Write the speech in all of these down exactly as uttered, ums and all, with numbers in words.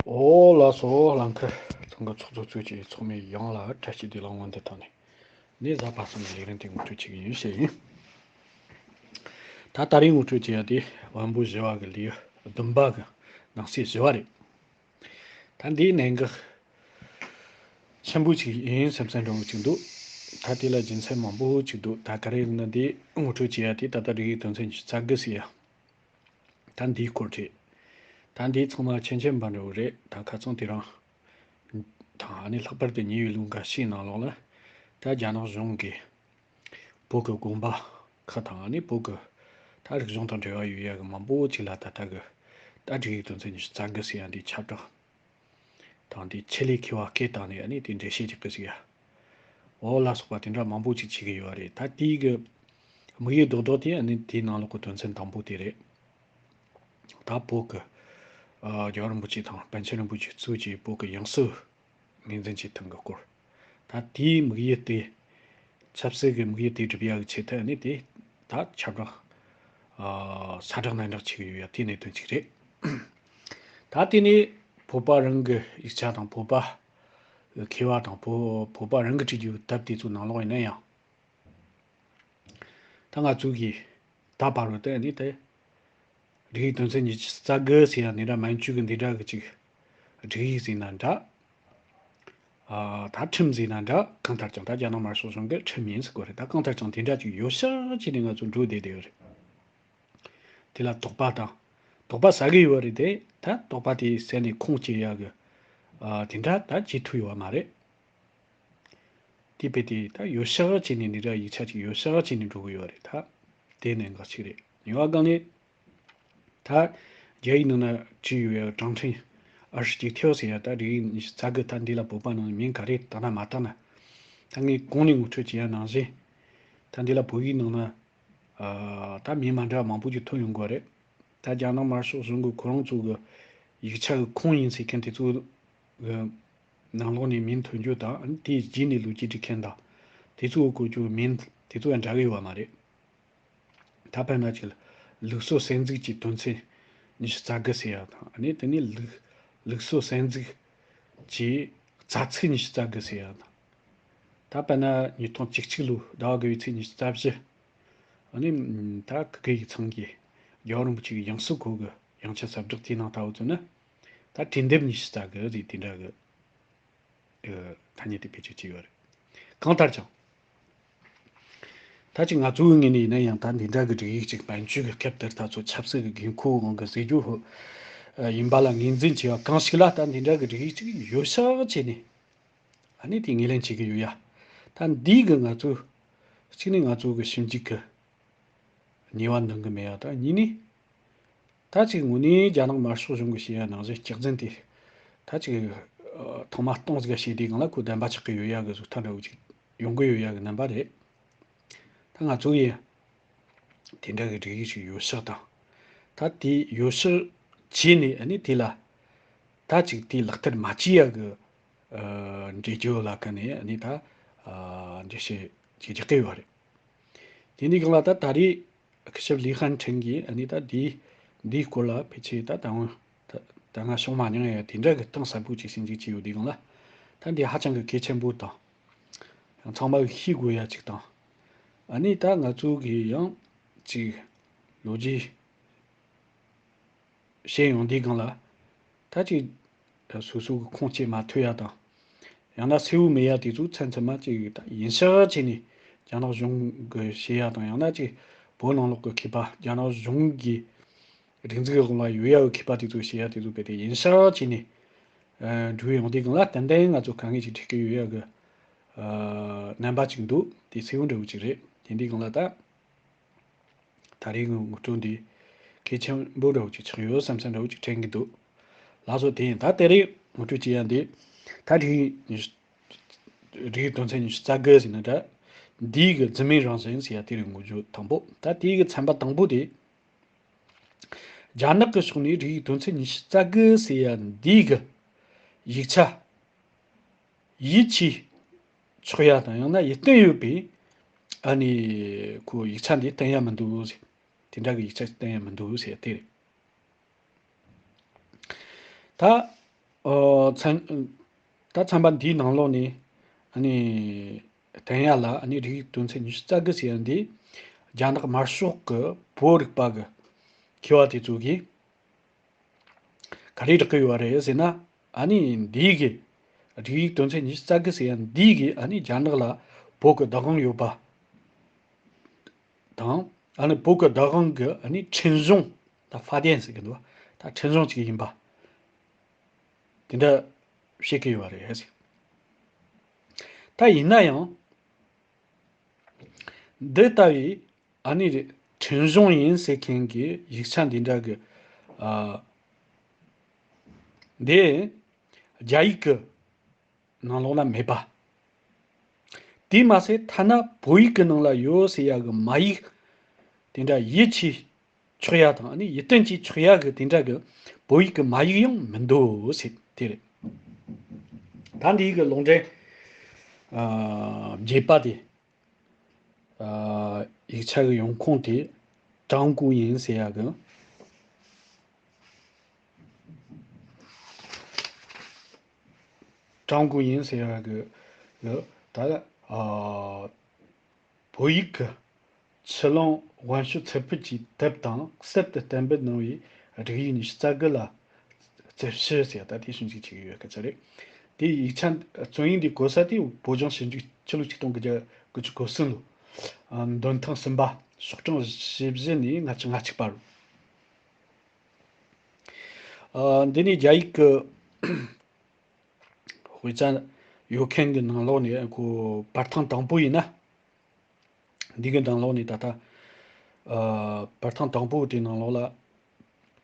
ཨོ་ལགས་སོ། ལང་ཁར་ཚང་གི་ཚོགས་གཙོ་གཙོས་ཀྱི་ཚོགས་མི་ཡོངས་ལ་བཀྲ་ཤིས་བདེ་ལེགས་སྔོན་དུ་བཏང་ནས། ནས་གཟའ་པ་སངས་ཀྱི་ལས་རིམ་དེ་ངོ་སྤྲོད་བྱེད་ཀྱི་ཡིན་ཞེས་ཡིན། ད་ད་རེས་ངོ་སྤྲོད་བྱེད་ཡ་དེ་དབང་པོ་བཞི་པ་གི་ལེའུ་བདུན་པ་གི་ནང་གསེས་བཞི་པ་རེད། ད་འདིའི་གནད་འགག་ཆེན་པོ་ཅིག་ཡིན་བསམ་བསམ་འདྲ་བོ་ཅིག་འདུག་ད་དེ་ལ་རྒྱུ་མཚན་མང་པོ་ཅིག་འདུག་ད་ག་རེ་ཡིན་ན་འདི་ངོ་སྤྲོད་བྱེད་ཡ་དེ་ད་ལྟ་རིགས་དོན་ཚན་ཉི་ཤུ་རྩ་དགུ་ཟེར་ཡ། ད་འདིའི་སྐོར་རེད། ད་འདི་ཚང་མ་མཁྱེན་མཁྱེན་པ་འདྲ་བོ་རེད། ད་ཁ་སང་དེ་རིང་དང་ཨ་ནི་ལྷག་པར་དུ་ཉེ་བའི་ལོ་འགའ་ཤས་ནང་ལོགས་ལ་ད་རྒྱ་ནག་གཞུང་གིས་བོད་ཀྱི་དགོན་པ་ཁག་དང་ཨ་ནི་བོད་ཀྱི་ད་རིག་གཞུང་དང་འབྲེལ་བ་ཡོད་ཡ་གི་མང་པོ་ཅིག་ལ་ད་ལྟ་གི་ད་འབྲུག་ཡིག་དོན་ཚན་ཉི་ཤུ་རྩ་དགུ་ཟེར་ཡ་འདི་ཁྱབ་བསྒྲགས་དང་དེ་ཆེད་ལས་མཁས་པ་སྐད་བཏང་ནས་ཨ་ནི་དེ་འགྲེལ་བཤད་རྒྱག་གི་ཟིག་ཡ། འོ་ལ་སོགས་པ་དེ་འདྲ་མང་པོ་ཅིག་བྱེད་ཀྱི་ཡོད་རེད། ད་དེའི་གི་དམིགས་ཡུལ་རྡོག་རྡོག་དེ་ཨ་ནི་དེའི་ནང་ལོགས་ཀྱི་དོན་ཚན་དང་པོ་དེ་རེད། ད་བོད་ཀྱི་ཨ་རྒྱལ་བ་རིན་པོ་ཆེ་དང་པཎ་ཆེན་རིན་པོ་ཆེ་གཙོས་ཀྱི་བོད་ཀྱི་ཡང་སྲིད་ངོས་འཛིན་བྱེད་ཐབས་ཀྱི་སྐོར། ད་དེའི་དམིགས་ཡུལ་དེ། ཆབ་སྲིད་ཀྱི་དམིགས་ཡུལ་དེ་སྒྲུབ་ཡག་གི་ཆེད་དུ་ནི་དེ་ད་ཁྱབ་བསྒྲགས་ཨ་གསལ་བསྒྲགས་ནན་བསྒྲགས་བྱེད་ཀྱི་ཡོད་ཡ་དེ་གནད་དོན་གཅིག་རེད། ད་དེ་ནི་བོད་པ་རང་གི་ཡིག་ཆ་དང་བོད་པ་མཁས་པ་དང་བོད་བོད་པ་རང་གི་བྲིས་རྒྱུ་དེབ་དེ་ཚོ་ནང་ལོགས་ཡིན་ན་ཡང་། ད་ང་ཚོ་གིས་ད་བར་དུ་དེ་ནི་དེ། འབྲུག་ཡིག་དོན་ཚན་ཉི་ཤུ་རྩ་དགུ་ཟེར་ཡ་འདི་འདྲ་མན་ཇུ་གི་འདི་འདྲ་གི་ཅིག་འབྲུག་ཡིག་ཟེར་ན་འདྲ། ཨ་ད་ཁྲིམས་ཟེར་ན་འདྲ། གང་ལྟར་ཀྱང་ད་རྒྱ་ནག་དམར་ཤོག་གཞུང་གི་ཁྲིམས་ཡིན་ཟེར་གོ་རེད། ད་གང་ལྟར་ཀྱང་དེ་འདྲ་ཅིག་ཡོད་ཤག་ཅིག་ནས་ང་ཚོ་འགྲོ་བསྡད་བསྡད་ཡོད་རེད། དེ་ལ་དོགས་པ་དང་། དོགས་པ་ཟ་གི་ཡོད་རེད་དེ། ད་དོགས་པ་དེ་ཟད་ནས་ཁུངས་སྐྱེལ་ཡག་གི་ཨ་དེ་འདྲ་ད་བྱེད་ཐུབ་ཡོད་མ་རེད། དེ་དཔེ་དེ་ད་ཡོད་ཤག་བྱས་ནས་འདི་འདྲ་ཡིག་ཆ་ཅིག་ཡོད་ཤག་བྱས་ནས་འགྲོ་གི་ཡོད་རེད་ད། དེ་གནད་འགག་ཅིག་རེད། གཉིས་པ་སྒང་ནས། ད་རྒྱ་ཡིག་ནང་ན་བྲིས་ཡོད་ཡ་ཀྲང་ཁྲིན་ཨར་ཧྲི་ཅིག་ཐེའོ་ཟེར་ཡ་ད་རིགས་ཉི་ཤུ་རྩ་དགུ་ད་འདི་ལ་བོད་པ་ནང་མིང་ག་རེ་བཏགས་ན་མ་བཏགས་ན། ད་ངས་གོང་ནས་ངོ་སྤྲོད་བྱས་ཡ་ནང་བཞིན། ད་འདི་ལ་བོད་ཡིག་ནང་ན་ཨ་ད་མིང་མ་འདྲ་བ་མང་པོ་ཅིག་ཐོན་ཡོང་གི་རེད། ད་རྒྱ་ནག་དམར་ཤོག་གཞུང་གི་ཁོ་རང་ཚོ་གི་ཡིག་ཆ་གི་ཁུངས་ཡིན་ཟེར་མཁན་དེ་ཚོ་གི་ནང་ལོགས་ནས་མིང་ཐོན་རྒྱུ་དང་དེའི་རྗེས་ནས་ལོ་རྒྱུས་འབྲི་མཁན་དང་། དེ་ཚོ་གི་བཀོད་རྒྱུ་མིང་དེ་ཚོ་ཡང་འདྲ་གི་ཡོད་པ་མ་རེད། ད་དཔེར་ན་ཅིག་ལུགས་སྲོལ་གསར་འཛུགས་ཀྱི་དོན་ཚན་ཉི་ཤུ་རྩ་དགུ་ཟེར་ཡ་དང་ཨ་ནི་དེ་ནས་ལུགས་ལུགས་སྲོལ་གསར་འཛུགས་ཀྱི་རྩ་ཚིག་ཉི་ཤུ་རྩ་དགུ་ཟེར་ཡ་དང་། ད་དཔེར་ན་ཉིས་སྟོང་བཅུ་གཅིག་ལོའི་ཟླ་བ་དགུ་པའི་ཚེས་ཉི་ཤུ་རྩ་བཞི། ཨ་ནི་ད་ཁུ་གེ་ཡིག་ཚང་གིས་རྒྱལ་བ་རིན་པོ་ཆེ་གི་ཡང་སྲིད་སྐོར་གྱི་ཡང་ཆ་གསལ་བསྒྲགས་དེའི་ནང་ལྟ་བུ་བཙུགས་ན། ད་བྲིས་འདེབས་ཉི་ཤུ་རྩ་དགུ་ཟེར་དེ་འདྲ་གི་ཐ་སྙད་དེ་བེད་སྤྱོད་བྱས་ཡོད་རེད། གང་ལྟར་ཀྱང་། ད་ཅིག་ང་ཚོའི་ངོས་ནས་ཡིན་ན་ཡང་ད་འདི་འདྲ་གི་སྒྲིག་ཡིག་ཅིག་མན་ཇུ་གི་སྐབས་དེར་ད་ཚོ་ཆབ་སྲིད་ཀྱི་དགོས་མཁོ་དབང་གིས་ཟེར་རྒྱུ་ཧོ་ཡིན་པ་ལ་ངོས་འཛིན་བྱས་པ་གང་ཞིག་ལ་ད་འདི་འདྲ་གི་སྒྲིག་ཡིག་ཅིག་ཡོད་ཤག་བྱས་ནས། ཨ་ནི་དེ་ངོས་ལེན་བྱེད་ཀྱི་ཡོད་ཡ། ད་འདི་གི་ང་ཚོ། གཅིག་ནས་ང་ཚོ་གི་ཞིབ་འཇུག་གི་ནུས་པ་འདང་གི་མེད་ཡ་ད་གཉིས་ནས། ད་ཅིག་དངོས་གནས་རྒྱ་ནག་དམར་ཤོག་གཞུང་གི་བྱེད་ཡ་ནང་བཞིན་སྐྱག་རྫུན་དེ། ད་ཅིག་ཐེངས་མ་སྟོང་ཟིག་བྱས་དུས་སྒང་ལ་ཁོ་བདེན་པ་ཆགས་ཀྱི་ཡོད་ཡ་གི་གཟུགས་ཐག་འདྲ་བོ་ཅིག་ཡོང་གི་ཡོད་ཡ་གི་རྣམ་པ་རེད། ད་ང་ཚོ་ཡིན། དེ་འདྲ་གི་སྒྲིག་ཡིག་ཅིག་ཡོད་ཤག་དང་། ད་དེ་ཡོད་ཤག་བྱས་ནས་ཨ་ནི་དེ་ལ། ད་ཅིག་དེ་ལག་བསྟར་མ་བྱས་ཡ་གི་ཨ་འགྲེལ་བརྗོད་ལ་ཀ་ནས་ཨ་ནི་ད་ཨ་འགྲེལ་བཤད་ཅིག་རྒྱག་གི་ཡོད་རེད། དེ་འདི་སྒང་ལ་ད་ད་རེས་སྐུ་ཞབས་ལི་ཧན་ཁྲིན་གྱིས་ཨ་ནི་ད་འདི་འདིའི་སྐོར་ལ་ཕལ་ཆེར་ད་ད་ད་ད་ང་བྱུང་མ་མྱོང་ཡ་དེ་འདྲ་གི་གཏིང་ཟབ་པོ་ཅིག་ཞིབ་འཇུག་བྱས་ཡོད་དུས་སྒང་ལ། ད་འདི་ཧ་ཅང་གི་གལ་ཆེན་པོ་དང་། ཡང་ཚང་མ་གིས་ཤེས་དགོས་ཡ་ཅིག་དང་། ཨ་ནི་ད་ང་ཚོ་གིས་ཡང་ཅིག་ལོ་རྒྱུས་བཤད་ཡོང་དུས་སྒང་ལ། ད་ཅིག་སོ་སོ་གི་ཁུངས་སྐྱེལ་མ་ཐུབ་ཡ་དང་། ཡང་ན་གསལ་བོ་མེད་ཡ་དེ་ཚོ་ཚན་ཚན་མ་ཅིག་ད་ཡིན་ཤག་བྱས་ནས་རྒྱ་ནག་གཞུང་གི་བཤད་ཡ་དང་། ཡང་ན་ཅིག་བོད་ནང་ལོགས་གི་མཁས་པ་རྒྱ་ནག་གཞུང་གི་སྒྲིག་འཛུགས་ཀྱི་དབང་ལ་ཡོད་ཡ་གི་མཁས་པ་དེ་ཚོ་བཤད་ཡ་དེ་ཚོ་གལ་ཏེ་ཡིན་ཤག་བྱས་ནས་ཨ་འགྲོ་ཡོང་དུས་སྒང་ལ་ཏན་ཏན་ང་ཚོ་དཀའ་ངལ་ཅིག་འཕྲད་ཀྱི་ཡོད་ཡ་གི་ཨ་རྣམ་པ་ཅིག་འདུག་དེ་གསལ་བོ་འདྲ་བོ་ཅིག་རེད། དེ་འདི་སྒང་ལ་ད། ད་རེས་ངོ་སྤྲོད་འདི་གལ་ཆེན་པོ་འདྲ་བོ་ཅིག་ཆགས་ཡོད་བསམ་བསམ་འདྲ་བོ་ཅིག་དྲན་གྱི་འདུག་ལགས་སོ། དེ་ཡིན་ད་དེ་རེས་ངོ་སྤྲོད་བྱེད་ཡ་འདི་ད་རིགས་རིགས་དོན་ཚན་ཉི་ཤུ་རྩ་དགུ་ཟེར་ན་འདྲ། འདིའི་གི་རྫུན་མའི་རང་བཞིན་ཟེར་ཡ་དེ་རེད། ངོ་སྤྲོད་དང་པོ་ད་དེའི་གི་ཚན་པ་དང་པོ་དེ། རྒྱ་ནག་གི་ཕྱོགས་ནས་རིགས་དོན་ཚན་ཉི་ཤུ་རྩ་དགུ་ཟེར་ཡ་འདིའི་གི་ཡིག་ཆ། ཡིད་ཆེས་ཆོག་ཡ་དང་ཡང་ན་ཡིད་རྟོན་ཡོད་པའི་ཨ་ནི་ཁོ་ཡིག་ཆ་འདི་བསྟན་ཡ་མི་འདུག་ཟེར། དེ་འདྲ་གི་ཡིག་ཆ་བསྟན་ཡ་མི་འདུག་ཟེར་ཡ་དེ་རེད། ད་ ཨོ་ཚན། ད་ཚན་པ་འདིའི་ནང་ལོགས་ནས་ཨ་ནི་བསྟན་ཡ་ལ་ཨ་ནི་རིགས་དབྱིབས་དོན་ཚན་ཉི་ཤུ་རྩ་དགུ་ཟེར་ཡ་འདི་རྒྱ་ནག་དམར་ཤོག་གི་བོད་རིག་པ་གི་མཁས་པ་དེ་ཚོ་གིས་ག་རེ་བསྒྲགས་ཀྱི་ཡོད་རེད་ཟེར་ན། ཨ་ནི་འདི་གི་རིགས་དབྱིབས་དོན་ཚན་ཉི་ཤུ་རྩ་དགུ་ཟེར་ཡ་འདི་གི་ཨ་ནི་རྒྱ་ནག་ལ་བོད་ཀྱི་བདག་དབང་ཡོད་པ་དང་། ཨ་ནི་བོད་ཀྱི་བདག་དབང་གི་ཨ་ནི་ཁྲིམས་གཞུང་། ད་ཧྥ་དན་ཟེར་གི་འདུག་ད་ཁྲིམས་གཞུང་གཅིག་ཡིན་པ་དེ་འདྲ་བཤད་ཀྱི་ཡོད་རེད། ད་ཡིན་ན་ཡང་འདི་ལྟ་བུའི་ཨ་ནི་ཁྲིམས་གཞུང་ཡིན་ཟེར་མཁན་གྱི་ཡིག་ཆ་འདི་འདྲ་གི་ཨ་འདི་རྒྱ་ཡིག་གི་ནང་ལོགས་ལ་མེད་པ། དེས་མ་ཟད་ཐ་ན་བོད་ཡིག་གི་ནང་ལ་ཡོད་ཟེར་ཡ་གི་མ་ཡིག་དེ་འདྲ་ཡིད་ཆེས་ཆོག་ཡ་དང་ཨ་ནི་ཡིད་རྟོན་བྱེད་ཆོག་ཡ་གི་དེ་འདྲ་གི་བོད་ཡིག་གི་མ་ཡིག་ཡང་མི་འདུག་ཟེར་དེ་རེད། ད་འདི་གི་ལུང་འདྲེན་ཨ་རྒྱས་པ་དེ། ཨ་ཡིག་ཆ་གི་ཡོང་ཁུངས་དེ་ཀྲང་གུ་ཡིན་ཟེར་ཡ་གི། ཀྲང་གུ་ཡིན་ཟེར་ཡ་གི་ཡོད། ད་ཨ་བོད་ཡིག་གི་ཆུ་ལོང་དབང་ཕྱུག་ཚུལ་ཕུད་ཀྱི་དེབ་དང་གསར་དུ་གཏན་འབེབས་གནང་བའི་རིགས་དབྱིབས་ཉི་ཤུ་རྩ་དགུ་ལ་རྩིབས་ཕྱི་ཟེར་ཡ་ད་དེ་ཞིབ་འཇུག་བྱེད་ཀྱི་ཡོད་སྐད་ཆ་རེད། དེ་ཡིག་ཆ་རྩོམ་ཡིག་འདི་བཀོད་ས་དེ་བོད་ལྗོངས་ཞིབ་འཇུག་ཆོས་ལུགས་ཆིག་སྟོང་དགུ་བརྒྱ་དགུ་བཅུ་གོ་གསུམ་ལོ། ཨ་འདོན་ཐེངས་གསུམ་པ། ཤོག་གྲངས་ཞེ་བཞི་ནས་ལྔ་བཅུ་ང་གཅིག་པ་རུ། ཨ་འདི་ནི་རྒྱ་ཡིག་གི་དཔེ་ཆ་ཡོད་མཁན་གྱི་ནང་ལོགས་ནས་ཁོ་བར་ཐེངས་དང་པོ་ཡིན་ན། འདི་གི་ནང་ལོགས་ནས་ད་ལྟ་ཨ་བར་ཐེངས་དང་པོ་དེའི་ནང་ལོགས་ལ་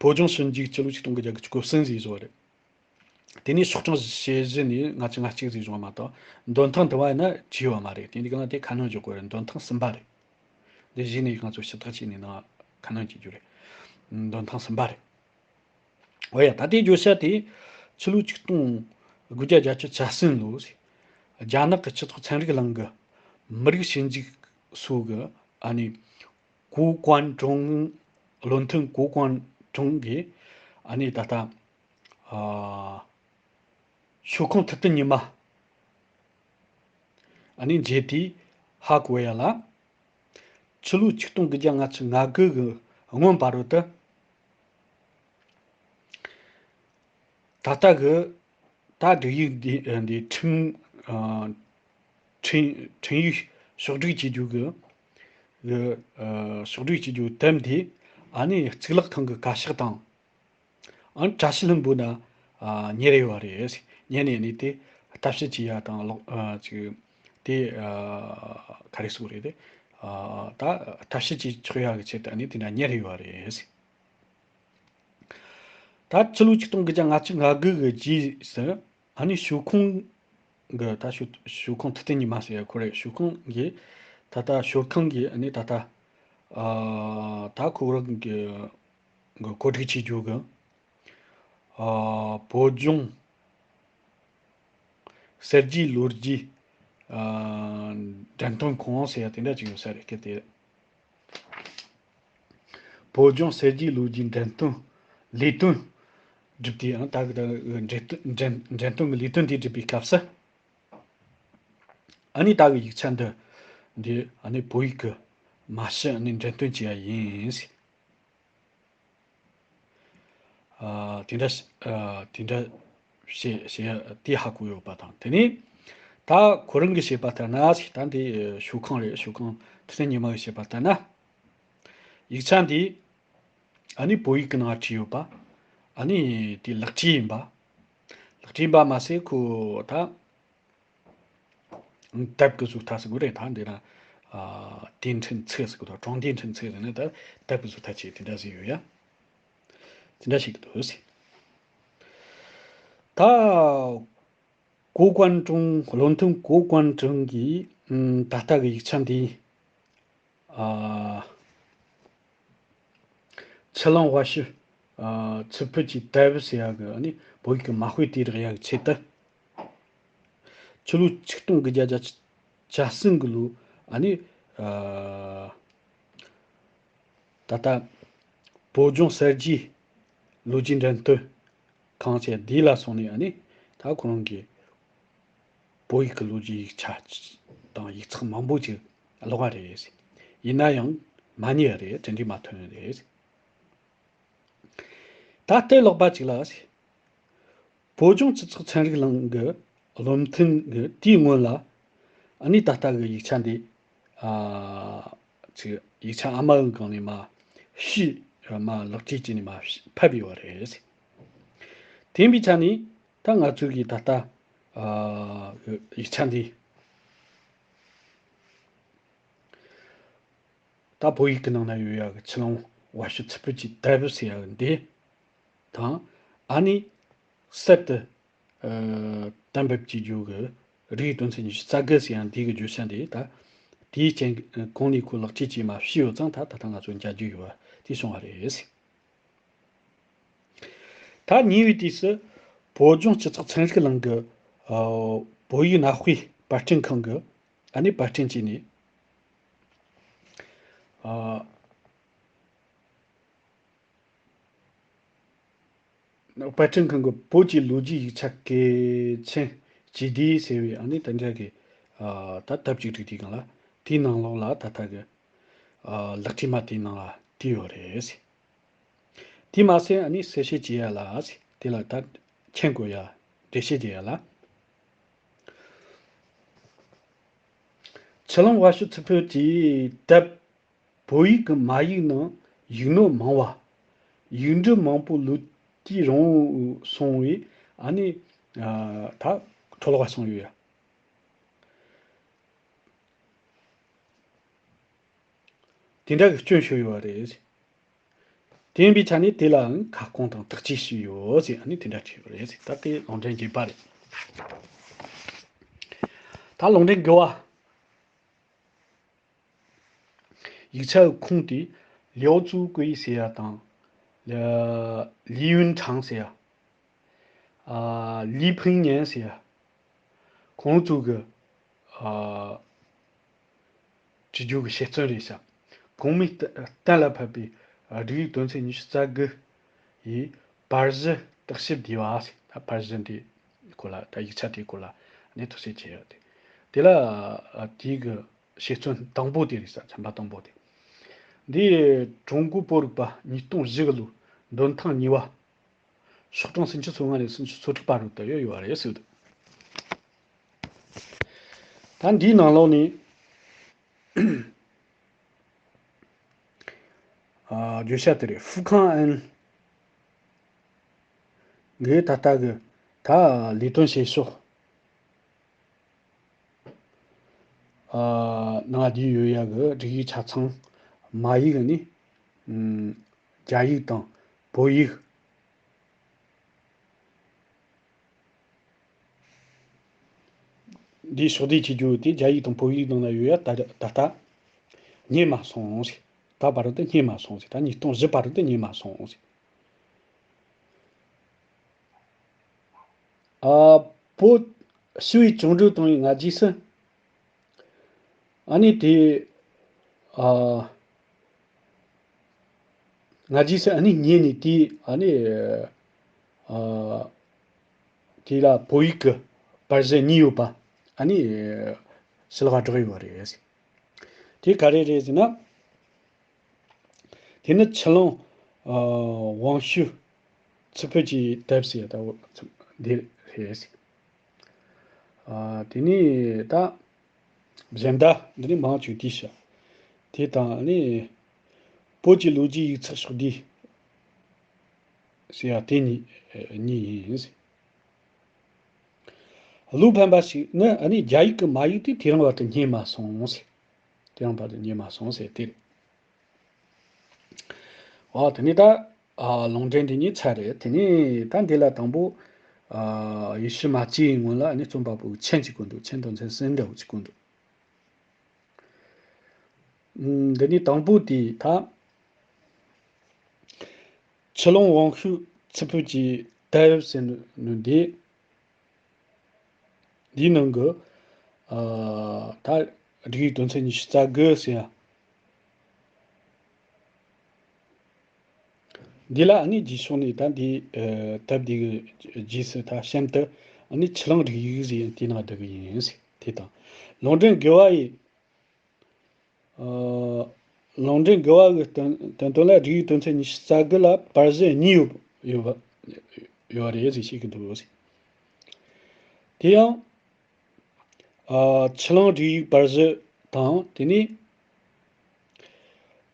བོད་ལྗོངས་ཞིབ་འཇུག་ཆོས་ལུགས་ཆིག་སྟོང་དགུ་བརྒྱ་དགུ་བཅུ་གོ་གསུམ་ཟེར་བཟོ་བ་རེད། དེ་ནས་ཤོག་གྲངས་ཞེ་བཞི་ནས་ལྔ་བཅུ་ང་གཅིག་ཟེར་བྱུང་བ་མ་གཏོགས་འདོན་ཐེངས་དུ་བ་ཡིན་ན་བྲིས་ཡོད་མ་རེད། དེ་འདི་ག་ལ་དེ་ཁ་སྣོན་བརྗོད་དགོས་རེད། འདོན་ཐེངས་གསུམ་པ་རེད། འདི་གཞི་ནས་ང་ཚོ་ཞིབ་ཐག་བྱས་ནས་ནང་ཁ་སྣོན་བྱེད་རྒྱུ་རེད། འདོན་ཐེངས་གསུམ་པ་རེད། འོ་ཡ། ད་ལྟའི་བརྗོད་བྱ་དེ་ཕྱི་ལོ་ཆིག་སྟོང་དགུ་བརྒྱ་བརྒྱད་ཅུ་གྱ་གསུམ་ལོ། རྒྱ་ནག་གི་སྤྱི་ཚོགས་ཚན་རིག་གླིང་གི་མི་རིགས་ཞིབ་འཇུག་སོ་གི་ཨ་ནི་གོ་ཀོན་ཀྲུང་། བློ་མཐུན་གོ་ཀོན་ཀྲུང་གིས་ཨ་ནི་ད་ལྟ་ཨ་ཤོག་ཁང་ཐུབ་བསྟན་ཉི་མ་ཨ་ནི་མཇལ་དུས་ཧ་གོ་ཡ་ལ། ཕྱི་ལོ་ཆིག་སྟོང་དགུ་བརྒྱ་ལྔ་བཅུ་ང་དགུ་གི་སྔོན་བར་དུ་ད་ལྟ་གི་ད་འབྲུག་ཡིག་འདི་འདི་ཁྲིམས་ཨ་ཁྲིམས་ཁྲིམས་ཡིག་ཕྱོགས་སྒྲིག་བྱེད་རྒྱུ་གི་གི་ཨ་ཕྱོགས་སྒྲིག་བྱེད་རྒྱུ་དེབ་འདི་ཨ་ནི་གཙུག་ལག་ཁང་གི་བཀའ་ཤག་དང་། ཨ་ནི་བཀྲ་ཤིས་ལྷུན་པོ་ན་ཨ་གཉེར་ཡོད་རེད། གཉེར་ནས་ནི་དེ་ལྟ་ཞིབ་བྱེད་ཡ་དང་ལོག་ཨ་ཅིག་དེ་ཨ་ག་རེ་ཟེར་དགོས་རེད་དེ། ཨ་ད་ལྟ་ཞིབ་བྱེད་ཆོག་ཡ་གི་ཆེད་དུ་ཨ་ནི་དེ་འདྲ་གཉེར་ཡོད་རེད། ད་ཕྱི་ལོ་ཆིག་སྟོང་དགུ་བརྒྱ་ལྔ་བཅུ་ང་དགུ་གི་རྗེས་སུ་ཨ་ནི་ཤོག་ཁང་གི་ད་ཤོག་ཤོག་ཁང་ཐུབ་བསྟན་ཉི་མ་ཟེར་ཡ་ཁོ་རེད། ཤོག་ཁང་གི་ད་ལྟ་ཤོག་ཁང་གི་ཨ་ནི་ད་ལྟ་ཨ་ད་ཁོ་རང་གི་གི་གོ་སྒྲིག་བྱེད་རྒྱུ་གི་ཨ་བོད་ལྗོངས་གསར་བརྗེའི་ལོ་རྒྱུས་ཨ་འགྲེམས་སྟོན་ཁང་ཟེར་ཡ་དེ་འདྲ་ཅིག་ཡོད་ས་རེད། སྐད་དེ་བོད་ལྗོངས་གསར་བརྗེའི་ལོ་རྒྱུས་འགྲེམས་སྟོན་ལས་དོན་སྒྲུབ་དུས་ཨང་ད་གི་ད་གི་འགྲེམས་སྟོན་འགྲེམས་འགྲེམས་སྟོན་གི་ལས་དོན་དེ་སྒྲུབ་པའི་སྐབས་སུ་ཨ་ནི་ད་གི་ཡིག་ཆ་འདི་འདི་ཨ་ནི་བོད་ཡིག་གི་མ་ཞི་ཨ་ནི་འགྲེམས་སྟོན་བྱས་ཡ་ཡིན། ཨ་དེ་འདྲ་ཨ་དེ་འདྲ་བཤད་བཤད་དེ་ཧ་གོ་ཡོད་པ་དང་། དེ་ནས་ད་ཁོ་རང་གིས་བཤད་པ་ལྟར་ན་ད་འདི་ཤོག་ཁང་རེད། ཤོག་ཁང་ཐུབ་བསྟན་ཉི་མ་གིས་བཤད་པ་ལྟར་ན་ཡིག་ཆ་འདི་ཨ་ནི་བོད་ཡིག་གི་ནང་བྲིས་ཡོད་པ། ཨ་ནི་དེ་ལག་བྲིས་ཡིན་པ། ལག་བྲིས་ཡིན་པ་མ་ཟད་ཁོ་ད། དེབ་ཀྱི་བཟོ་ལྟ་ཟེར་དགོས་རེད། ད་འདི་ན་ཨ་电传册ཟེར་དགོས་དང་中电传册ཟེར་ན་ད་དེབ་ཀྱི་བཟོ་ལྟ་བྱས་དེ་འདྲ་ཟིག་ཡོད་ཡ། དེ་འདྲ་ཞིག་འདུག་ཟེར། ད་གོ་ཀོན་ཀྲུང་བློ་མཐུན་གོ་ཀོན་ཀྲུང་གིས་ཨམ་ད་ལྟ་གི་ཡིག་ཆ་འདི་ཨ། ཆུ་ལང་བ་ཤི། ཨ་ཚུལ་ཕུད་ཀྱི་དེབ་ཟེར་ཡ་གི་ཨ་ནི་བོད་ཡིག་གི་མ་དཔེ་དེ་རག་ཡ་གི་ཆེད་དུ། ཆུ་ལོ་ཆིག་སྟོང་དགུ་བརྒྱ་བརྒྱད་ཅུ་གྱ་གསུམ་གི་ལོ་ཨ་ནི་ཨ་ད་ལྟ་བོད་ལྗོངས་གསར་བརྗེའི་ལོ་རྒྱུས་འགྲེམས་སྟོན། ཁང་བཅས་འདི་ལ་སོང་ནས་ཨ་ནི་ད་ཁོ་རང་གི་བོད་ཡིག་གི་ལོ་རྒྱུས་ཡིག་ཆ་དང་ཡིག་ཚགས་མང་པོ་ཅིག་ཀློག་པ་རེད། ཡིན་ན་ཡང་མ་རྙེད་རེད། དེ་འདྲའི་མ་ཐོན་རེད། ད་ལྟའི་ཀློག་པ་ཅིག་ལ། བོད་ལྗོངས་སྤྱི་ཚོགས་ཚན་རིག་གླིང་གི་བློ་མཐུན་གྱིས་དེའི་སྔོན་ལ་ཨ་ནི་ད་ལྟ་གི་ཡིག་ཆ་འདི་ཨ་ཅིག་ཡིག་ཆ་ཨ་མའི་སྒང་ནས་མར་ཕྱིས་མར་ལག་བྲིས་བྱས་ནས་མར་ཕབ་ཡོད་རེད། དེ་ཡིན་པའི་ཆ་ནས་ད་ང་ཚོ་གིས་ད་ལྟ་ཨ་ཡིག་ཆ་འདི་ད་བོད་ཡིག་གི་ནང་ན་ཡོད་ཡག་གི་ཆུ་ཀླུང་བ་ཤུ་ཚི་ཕུ་ཅི་དེབ་ཟེར་ཡག་གི་འདི་དང་། ཨ་ནི་གསར་དུ་ཨ་གཏན་འབེབས་བྱེད་རྒྱུ་གི་རིགས་དོན་ཚན་ཉི་ཤུ་རྩ་དགུ་ཟེར་ཡག་འདི་གི་བརྗོད་བྱ་འདི་ད་དེའི་རྐྱེན་གོང་ནས་ཁོ་ལག་བྲིས་བྱས་མར་ཕྱིས་ཡོད་ཙང་ད་ད་ལྟ་ང་ཚོ་མཇལ་རྒྱུ་ཡོད་པ་དེ་སོང་བ་རེད། ད་ཉེ་བའི་དུས་སུ་བོད་ལྗོངས་སྤྱི་ཚོགས་ཚན་རིག་གླིང་གི་ཨ་བོད་ཡིག་གནའ་དཔེ་པར་སྐྲུན་ཁང་གི་ཨ་ནི་པར་སྐྲུན་བྱས་ནས་ཨ་པར་སྐྲུན་ཁང་གི་བོད་ཀྱི་ལོ་རྒྱུས་ཡིག་ཆ་གལ་ཆེན་སྤྱི་སྡེ་ཟེར་བའི་ཨ་ནི་དེ་འདྲ་གི་ཨ་ད་དེབ་ཅིག་བསྒྲིགས་དུས་སྒང་ལ་དེའི་ནང་ལོགས་ལ་ད་ལྟ་གི་ཨ་ལག་བྲིས་མ་དེའི་ནང་ལ་བྲིས་ཡོད་རེད། དེ་མ་ཟད་ཨ་ནི་གསལ་བཤད་བྱེད་ཡ་ལ་དེ་ལ་ད་མཆན་བཀོད་ཡ་འགྲེལ་བཤད་བྱེད་ཡ་ལ། ཆུ་ཀླུང་བ་ཤུ་ཚི་ཕུ་གྱིས་དེབ་བོད་ཡིག་གི་མ་ཡིག་ནང་ཡིག་ནོར་མང་བ། ཡིག་འབྲུ་མང་པོ་ལུས་དུས་རིང་སོང་བས་ཨ་ནི་ཨ་ད་འཕྲོ་བརླག་སོང་ཡོད་ཡ། དེ་འདྲ་གི་སྐྱོན་ཤོར་ཡོད་པ་རེད། དེ་ཡིན་པའི་ཆ་ནས་དེ་ལའང་ཁ་སྐོང་དང་དག་བཅོས་བྱས་ཡོད་ཟེར་ཨ་ནི་དེ་འདྲ་བྲིས་ཡོད་རེད་ཟེར། ད་དེ་ལུང་འདྲེན་བརྒྱད་པ་རེད། ད་ལུང་འདྲེན་དགུ་བ། ཡིག་ཆ་གི་ཁུངས་དེ་ལིའོ་ཙུའུ་ཀུའེ་ཟེར་ཡ་དང་། ལི་ཡུན་ཁྲང་ཟེར་ཡ། ཨ་ལི་ཕིང་ཉན་ཟེར་ཡ། ཁོང་ཚོ་གི་ཨ་བྲིས་རྒྱུ་གི་དཔྱད་རྩོམ་རེད་ཤག་གོང་མའི་གཏན་ལ་ཕབ་པའི་སྒྲིག་ཡིག་དོན་ཚན་ཉི་ཤུ་རྩ་དགུ་ཡི་པར་གཞི་བརྟག་ཞིབ་བསྡུས་པ་ཟེར། ད་པར་གཞི་འདི་སྐོར་ལ་ད་ཡིག་ཆ་དེའི་སྐོར་ལ་ནི་བརྟག་ཞིབ་བྱས་ཡོད་དེ། དེ་ལ་དེའི་གི་དཔྱད་རྩོམ་དང་པོ་དེ་རེད་ཤག་ཚན་པ་དང་པོ་དེ། འདི་ཀྲུང་གོའི་བོད་རིག་པ་ཉིས་སྟོང་བཞི་གི་ལོའི་འདོན་ཐེངས་གཉིས་པ། ཤོག་གྲངས་སུམ་ཅུ་སོ་ལྔ་ནས་སུམ་ཅུ་སོ་དྲུག་བར་དུ་ཡོད་ཡོད་རེད་ཟེར་འདུག་ད་འདིའི་ནང་ལོགས་ནས་ཨ་བརྗོད་བྱ་དེ་རེད། ཧྥུ་ཁང་ཨན་གིས་ད་ལྟ་གི་ད་ལས་དོན་བྱེད་ཕྱོགས་ཨ་ནང་བསྡུས་ཡོད་ཡ་གི་སྒྲིག་ཡིག་ཆ་ཚང་མ་ཡིག་ནི་ཨམ་རྒྱ་ཡིག་དང་བོད་ཡིག་འདིའི་ཕྱོགས་བསྡུས་བྱེད་རྒྱུ་དེ་རྒྱ་ཡིག་དང་བོད་ཡིག་ནང་ན་ཡོད་ཡ་ད་ད་ལྟ་རྙེད་མ་སོང་ཟེར། ད་བར་དུ་རྙེད་མ་སོང་ཟེར། ད་ཉིས་སྟོང་བཞི་བར་དུ་རྙེད་མ་སོང་ཟེར། ཨ་བོད་ཞི་བའི་བཅིངས་འགྲོལ་བཏང་བའི་སྔ་རྗེས་སུ་ཨ་ནི་དེ་ཨ་སྔ་རྗེས་སུ་ཨ་ནི་རྙེད་ནས་དེ་ཨ་ནི་ཨ་དེ་ལ་བོད་ཡིག་གི་པར་གཞི་གཉིས་ཡོད་པ་ཨ་ནི་ཕྱི་ལོགས་བསྒྲགས་ཡོད་རེད། དེ་ག་རེ་རེད་ཟེར་ན། དེ་ནི་ཆུ་ཀླུང་ཨ་ཝང་ཤུ་ཚི་ཕུ་ཅི་དེབ་ཟེར་ཡ་ད་འདི་རེད། ཨ་དེ་ནི་ད་གཞན་དག་འདི་ནི་མང་ཆུང་དེ་ཤ་དེ་དང་ནི་བོད་ཀྱི་ལོ་རྒྱུས་ཡིག་ཚགས་ཕྱོགས་བསྡུས་ཟེར་ཡ་དེ་གཉིས་གཉིས་ཡིན། བློ་ཕམ་པ་ཞིག་ནི་ཨ་ནི་རྒྱ་ཡིག་གི་མ་ཡིག་དེ་དེ་རིང་བར་དུ་རྙེད་མ་སོང་ཟེར། དེ་རིང་བར་དུ་རྙེད་མ་སོང་ཟེར་དེ་རེད། འོ་དེ་ནས་ད་ཨ་ལུང་འདྲེན་འདི་གཉིས་ཚར་རེད། དེ་ནས་ད་འདི་ལ་དང་པོ་ཨ་ཡེ་ཤུ་མ་གཅིག་ཡིན་སྔོན་ལ་ཨ་ནི་རྩོམ་པ་པོའི་མཆན་གཅིག་བཀོད་འདུག་མཆན་དོན་ཚན་གསལ་འདྲ་བོ་གཅིག་བཀོད་འདུག་ཨུམ། འདི་ནས་དང་པོ་དེ་ད་ཆུ་ཀླུང་ཝང་ཤུ་ཚི་ཕུ་ཅི་དེབ་ཟེར་ནོ་འདི། འདིའི་ནང་གི་ཨ་ད་སྒྲིག་ཡིག་དོན་ཚན་ཉི་ཤུ་རྩ་དགུ་ཟེར་ཡ། འདི་ལ་ཨ་ནི་རྗེས་ཕྱོགས་ནས་ད་འདི་ཨ་དེབ་འདི་གི་རྗེས་སུ་ད་གཤམ་དུ་ཨ་ནི་ཆུ་གླང་སྒྲིག་ཡིག་ཟེར་དེའི་ནང་བསྡུ་གི་ཡིན་ཟེར། དེ་དང་ལུང་འདྲེན་དགེ་བ་ཡི། ཨ། ལུང་འདྲེན་དགེ་བ་གི་དོན་དོན་དོན་ལ་སྒྲིག་ཡིག་དོན་ཚན་ཉི་ཤུ་རྩ་དགུ་ལ་བར་གཞི་གཉིས་ཡོད་ཡོད་པ་ཡོད་རེད་ཟེར་བཤད་ཀྱི་འདུག་ཟེར། དེ་ཡང་། ཨ། ཆུ་གླང་སྒྲིག་ཡིག་བར་གཞི་དང་དེ་ནས་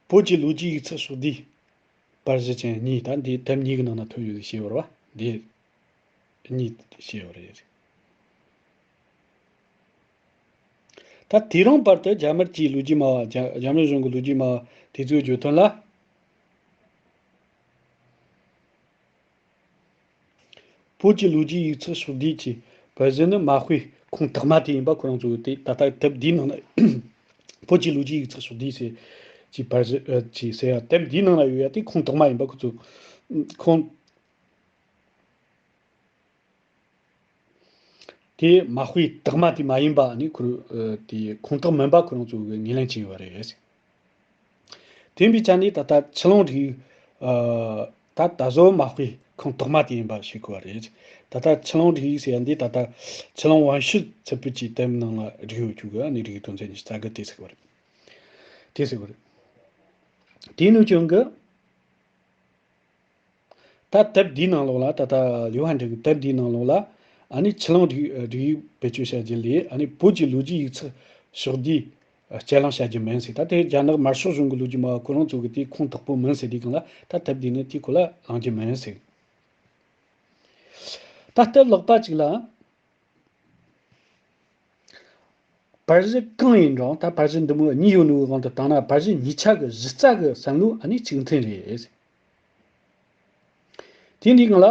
བོད་ཀྱི་ལོ་རྒྱུས་ཡིག་ཚགས་ཕྱོགས་བསྡུས་བར་གཞི་ཅན་གཉིས། ད་འདི་དེབ་གཉིས་ཀྱི་ནང་ན་ཐོན་ཡོད་ཟེར་བཤད་ཡོད་རེད་བ། འདི་གཉིས་བཤད་ཡོད་རེད། ད་དེ་རིང་བར་དུ་རྒྱ་དམར་གྱི་ལོ་རྒྱུས་སྨྲ་བ། རྒྱ་རྒྱ་མི་གཞུང་གི་ལོ་རྒྱུས་སྨྲ་བ་དེ་ཚོའི་བརྗོད་དོན་ལ། བོད་ཀྱི་ལོ་རྒྱུས་ཡིག་ཚགས་ཕྱོགས་བསྡུས་ཀྱི་བར་གཞི་ནི་མ་དཔེ་ཁུངས་དག་མ་དེ་ཡིན་པ་ཁོ་རང་ཚོ་གིས་དེ་ད་ལྟ་དེབ་འདིའི་ནང་ན། བོད་ཀྱི་ལོ་རྒྱུས་ཡིག་ཚགས་ཕྱོགས་བསྡུས་ཟེར་གྱི་བར་གཞི་ཨ་ཅེས་ཟེར་ཡ་དེབ་འདིའི་ནང་ན་ཡོད་ཡ་དེ་ཁུངས་དག་མ་ཡིན་པ་ཁོ་ཚོ་ཁུངས། དེ་མ་དཔེ་དག་མ་དེ་མ་ཡིན་པ་ནི་ཁོ་རང་དེ་ཁུངས་དག་མིན་པ་ཁོ་རང་ཚོ་གིས་ངོས་ལེན་བྱས་ཡོད་པ་རེད། དེ་ཡིན་པའི་ཆ་ནས་ད་ལྟ་ཆུ་གླང་སྒྲིག་ཡིག་ཨ་ད་ད་གཟོད་མ་དཔེ་ཁུངས་དག་མ་དེ་ཡིན་པ་ཤེས་དགོས་པ་རེད། ད་ལྟ་ཆུ་གླང་སྒྲིག་ཡིག་ཟེར་ཡ་འདི་ད་ལྟ་ཆུ་གླང་དབང་ཕྱུག་ཚུད་པའི་ཀྱི་དེབ་ནང་ལ་བསྒྲིགས་ཡོད་རྒྱུ་གི་ནི་སྒྲིག་ཡིག་དོན་ཚན་ཉི་ཤུ་རྩ་དགུ་དེ་ཟེར་གི་རེད། དེ་ཟེར་གི་རེད། དེ་ནས་བྱུང་གི་ད་དེབ་འདིའི་ནང་ལོགས་ལ་ད་ལྟ་ལི་ཧྭ་འདྲི་གི་དེབ་འདིའི་ནང་ལོགས་ལ་ཨ་ནི་ཆུ་གླང་སྒྲིག་སྒྲིག་ཡིག་བེད་སྤྱོད་བྱ་རྒྱུ་ལས་ཨ་ནི་བོད་ཀྱི་ལོ་རྒྱུས་ཡིག་ཚགས་ཕྱོགས་བསྡུས་སྤྱོད་ལེན་བྱ་རྒྱུ་མིན་ཟེར། ད་དེ་རྒྱ་ནག་དམར་ཤོག་གཞུང་གི་ལོ་རྒྱུས་སྨྲ་བ་ཁོ་རང་ཚོ་གི་དེ་ཁུངས་དག་པོ་མིན་ཟེར་དུས་སྒང་ལ་ད་དེབ་འདི་ནི་དེའི་སྐོར་ལ་གླེང་རྒྱུ་མིན་ཟེར། ད་དེབ་ལྷག་པ་གཅིག་ལ། བར་གཞི་གང་ཡིན་རུང་ད་བར་གཞི་འདི་མོ་གཉིས་ཡོད་ནོ་གི་དབང་དུ་བཏང་ན་བར་གཞི་གཉིས་ཆ་གི་གཞི་རྩ་གི་བསམ་བློ་ཨ་ནི་གཅིག་མཐུན་རེད། དེ་འདི་གང་ལ་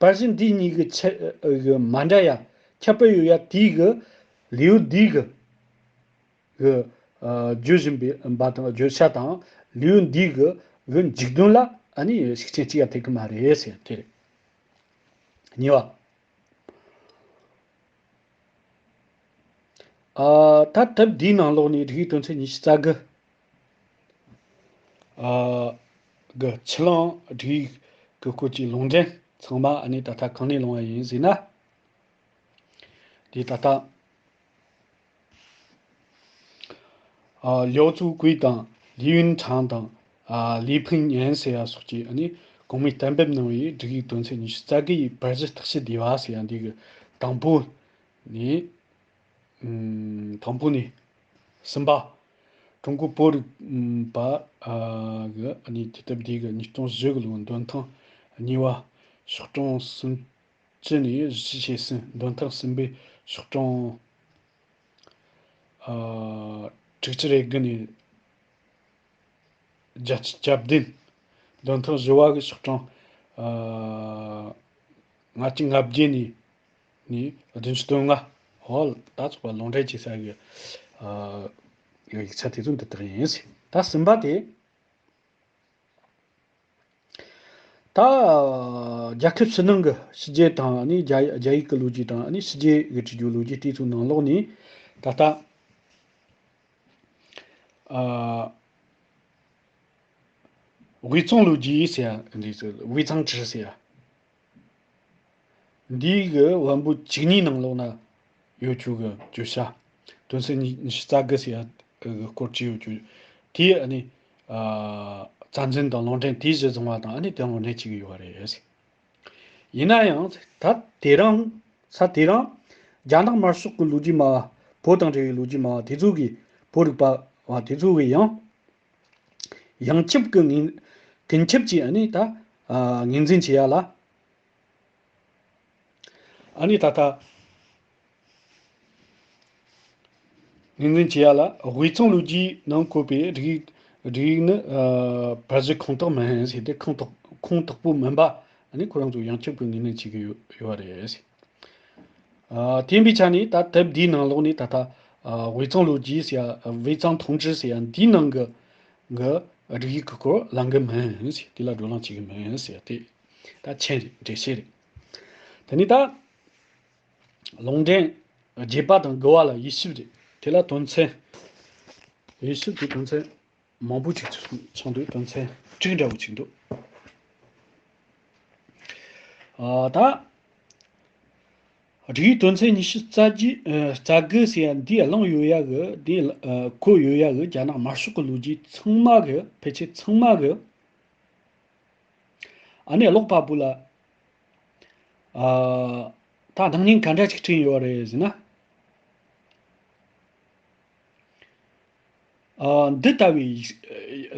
བར་གཞི་འདི་གཉིས་ཀྱི་ཆ་གི་མ་འདྲ་ཡ་ཁྱད་པར་ཡོད་ཡ་དེའི་གི་ལེའུ་འདིའི་གི་གི་ཨ་བརྗོད་བཞིན་པའི་པ་དང་བརྗོད་བྱ་དང་ལེའུ་འདིའི་གི་གི་མཇུག་དོན་ལ་ཨ་ནི་ཤུགས་རྐྱེན་ཅི་ཡ་ཐེབས་གི་མ་རེད་ཟེར་དེ་རེད། གཉིས་པ། ཨ་ད་དེབ་འདིའི་ནང་ལོགས་ནས་སྒྲིག་ཡིག་དོན་ཚན་ཉི་ཤུ་རྩ་དགུ་ཨ་གི་ཆུ་གླང་སྒྲིག་ཡིག་གི་སྐོར་གྱི་ལུང་འདྲེན་ཚང་མ་ཨ་ནི་ད་ལྟ་གང་ནས་བླངས་པ་ཡིན་ཟེར་ན། དེ་ད་ལྟ་ཨ་ལིའོ་ཙུའུ་ཀུའེ་དང་ལི་ཡུན་ཁྲང་དང་ཨ་ལི་ཕིང་ཉན་ཟེར་ཡ་སོགས་ཀྱིས་ཨ་ནི་གོང་མའི་གཏན་འབེབས་གནང་བའི་སྒྲིག་ཡིག་དོན་ཚན་ཉི་ཤུ་རྩ་དགུ་ཡི་བར་གཞི་བརྟག་དཔྱད་དེ་བ་ཟེར་ཡ་འདི་གི་དང་པོ་ནས་ཨམ་དང་པོ་ནས་གསུམ་པ། ཀྲུང་གོའི་བོད་རིག་པ་ཨ་གི་ཨ་ནི་དུས་དེབ་འདི་གི་ཉིས་སྟོང་བཞི་གི་ལོའི་འདོན་ཐེངས་གཉིས་པ། ཤོག་གྲངས་སུམ་ཅུ་ནས་བཞི་བྱས་ཟིན། འདོན་ཐེངས་གསུམ་པའི་ཤོག་གྲངས་ཨ་དྲུག་ཅུ་རེ་དགུ་ནས་བརྒྱད་ཅུ་གྱ་བདུན། འདོན་ཐེངས་བཞི་པ་གི་ཤོག་གྲངས་ཨ་ལྔ་བཅུ་ང་བརྒྱད་ནས་ནས་བདུན་ཅུ་དོན་ལྔ། འོ་ད་ཚོགས་པ་ལུང་འདྲེན་བྱེད་ས་གི་ཨ་ཡིག་ཆ་དེ་ཚོ་འདི་དག་ཡིན། ད་གསུམ་པ་དེ། ད་རྒྱལ་ཁབ་ཕྱི་ནང་གི་ཕྱི་རྒྱལ་དང་ནི་རྒྱ་རྒྱ་ཡིག་གི་ལོ་རྒྱུས་དང་ནི་ཕྱི་རྒྱལ་གི་བྲིས་རྒྱུ་ལོ་རྒྱུས་དེ་ཚོའི་ནང་ལོགས་ནས་ད་ལྟ་ཨ་དབུས་གཙང་ལོ་རྒྱུས་ཟེར་ཡ་འདི་ཚོ་དབུས་གཙང་ཁྲི་ཟེར་ཡ། འདིའི་གི་བམ་པོ་བཅུ་གཉིས་ནང་ལོགས་ན་ཡོད་རྒྱུ་གི་བརྗོད་བྱ། དོན་ཚན་ཉི་ཉི་ཤུ་རྩ་དགུ་ཟེར་ཡ་གི་སྐོར་བྲིས་ཡོད་རྒྱུ། དེ་ཨ་ནི་ཨ་རྩ་འཛིན་དང་ལུང་འདྲེན་དེ་གཞི་བཟུང་བ་དང་ཨ་ནི་དེ་ལུང་འདྲེན་བྱེད་ཀྱི་ཡོད་པ་རེད། ཡིན་ན་ཡང་ད་དེ་རིང་ས་དེ་རིང་རྒྱ་ནག་དམར་ཤོག་གི་ལོ་རྒྱུས་སྨྲ་བ། བོད་དང་འབྲེལ་བའི་ལོ་རྒྱུས་སྨྲ་བ་དེ་ཚོ་གིས་བོད་རིག་པ་བ་དེ་ཚོ་གིས་ཡང་ཡང་ཁྱབ་ཀྱི་ངོས་ཀུན་ཁྱབ་ཀྱིས་ཨ་ནི་ད་ཨ་ངོས་འཛིན་བྱེད་ཡ་ལ། ཨ་ནི་ད་ལྟ་ངོས་འཛིན་བྱེད་ཡ་ལ་དབུས་གཙང་ལོ་རྒྱུས་ནང་བཀོད་པའི་སྒྲིག་ཡིག་སྒྲིག་ཡིག་ནི་ཨ་བར་གཞི་ཁུངས་དག་མིན་ཟེར་ཏེ་ཁུངས་དག་ཁུངས་དག་པོ་མིན་པ་ཨ་ནི་ཁོ་རང་ཚོ་ཡང་ཁྱབ་ཀྱི་ངོས་ལེན་བྱེད་ཀྱི་ཡོད་ཡོད་པ་རེད། ཨ་དེ་ཡིན་པའི་ཆ་ནས་ད་དེབ་འདིའི་ནང་ལོགས་ནས་ད་ལྟ་ཨ་དབུས་གཙང་ལོ་རྒྱུས་ཟེར་ཡ་དབུས་གཙང་ཐོང་ཀྲི་ཟེར་ཡ་འདིའི་ནང་གི་གི་སྒྲིག་ཡིག་གི་སྐོར་གླེང་གི་མིན་ཟེར། དེ་ལ་བགྲོ་གླེང་བྱེད་ཀྱི་མིན་ཟེར་ཏེ་ད་མཆན་རེད། འགྲེལ་བཤད་རེད། དེ་ནས་ད་ལུང་འདྲེན་རྒྱས་པ་དང་དགུ་པ་ལ་དབྱེ་ཞིབ་རེད། དེ་ལ་དོན་ཚན་དབྱེ་ཞིབ་ཀྱི་དོན་ཚན་མང་པོ་ཅིག་ཆགས་འདུག་དོན་ཚན་དྲུག་འདྲ་བོ་ཅིག་འདུག་ཨ་ད། སྒྲིག་ཡིག་དོན་ཚན་ཉི་ཤུ་རྩ་བརྒྱད་ཨ་རྩ་དགུ་ཟེར་ཡ་འདི་གླེང་ཡོད་ཡ་གི་འདི་ཨ་འཁོད་ཡོད་ཡ་གི་རྒྱ་ནག་དམར་ཤོག་གི་ལོ་རྒྱུས་ཚང་མ་གི་ཕལ་ཆེར་ཚང་མ་གི་ཨ་ནི་ཀློག་པ་པོ་ལ་ཨ་ད་སྣང་བརྙན་ག་འདྲ་ཅིག་བསྐྲུན་ཡོད་རེད་ཟེར་ན། ཨ་འདི་ལྟ་བུའི་ཡིག་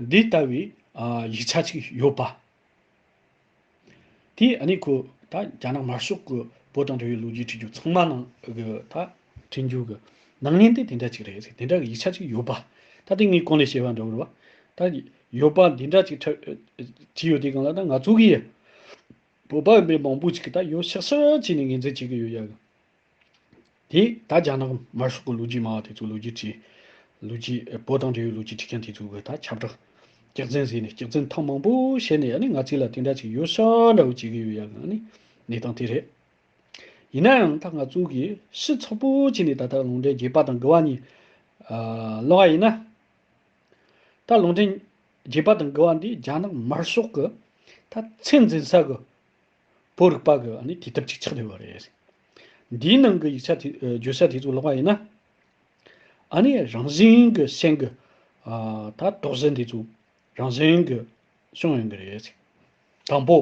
འདི་ལྟ་བུའི་ཨ་ཡིག་ཆ་ཅིག་ཡོད་པ། དེ་ཨ་ནི་ཁོ་ད་རྒྱ་ནག་དམར་ཤོག་གི་བོད་དང་འབྲེལ་བའི་ལོ་རྒྱུས་བྲིས་རྒྱུ་ཚང་མ་ནང་གི་ད་བྲིས་རྒྱུ་གི་སྣང་བརྙན་དེ་དེ་འདྲ་ཅིག་རེད་ཟེར། དེ་འདྲ་གི་ཡིག་ཆ་ཅིག་ཡོད་པ། ད་དེ་ངས་གོང་ནས་བཤད་པ་འདྲ་བོ་རེད་བ། ད་ཡོད་པ་འདི་འདྲ་ཅིག་འཁྲབ་བྲིས་ཡོད་དེ་གང་ལ་ད་ང་ཚོ་གིས་བོད་པ་ཡིན་པའི་མང་པོ་ཅིག་གིས་ད་ཡོད་ཤག་ཤག་བྱས་ནས་ངོས་འཛིན་བྱེད་ཀྱི་ཡོད་ཡ་གི། དེ་ད་རྒྱ་ནག་དམར་ཤོག་གི་ལོ་རྒྱུས་སྨྲ་བ་དེ་ཚོ་ལོ་རྒྱུས་བྲིས། ལོ་རྒྱུས་བོད་དང་འབྲེལ་བའི་ལོ་རྒྱུས་བྲིས་མཁན་དེ་ཚོ་གི་ད་ཁྱབ་བསྒྲགས་སྐྱག་རྫུན་ཟེར་ནས་སྐྱག་རྫུན་ཐེངས་མང་པོ་བཤད་ནས་ཨ་ནི་ང་ཚོ་ལ་དེ་འདྲ་ཅིག་ཡོད་ཤག་འདྲ་བོ་བྱེད་ཀྱི་ཡོད་ཡ་གི་ཨ་ནི་གནས་སྟངས་དེ་རེད། ཡིན་ན་ཡང་ད་ང་ཚོ་གིས་ཕྱི་ཚགས་པོ་བྱས་ནས་ད་ལྟ་ལུང་འདྲེན་རྒྱས་པ་དང་དགུ་བ་གཉིས་ཨ་ཀློག་པ་ཡིན་ན། ད་ལུང་འདྲེན་རྒྱས་པ་དང་དགུ་བ་འདི་རྒྱ་ནག་དམར་ཤོག་གི་ད་མཚན་འཛིན་ས་གི་བོད་རིག་པ་གི་ཨ་ནི་དུས་དེབ་ཅིག་ཆགས་བསྡད་པ་རེད། འདིའི་ནང་གི་ཡིག་ཆ་དེ་ཨ་བརྗོད་བྱ་དེ་ཚོ་ཀློག་པ་ཡིན་ན། ཨ་ནི་རང་བཞིན་གི་ཤིང་གི་ཨ་ད་དོགས་ཟོན་དེ་ཚོ་རང་བཞིན་གི་བྱུང་ཡོང་གི་རེད། དང་པོ།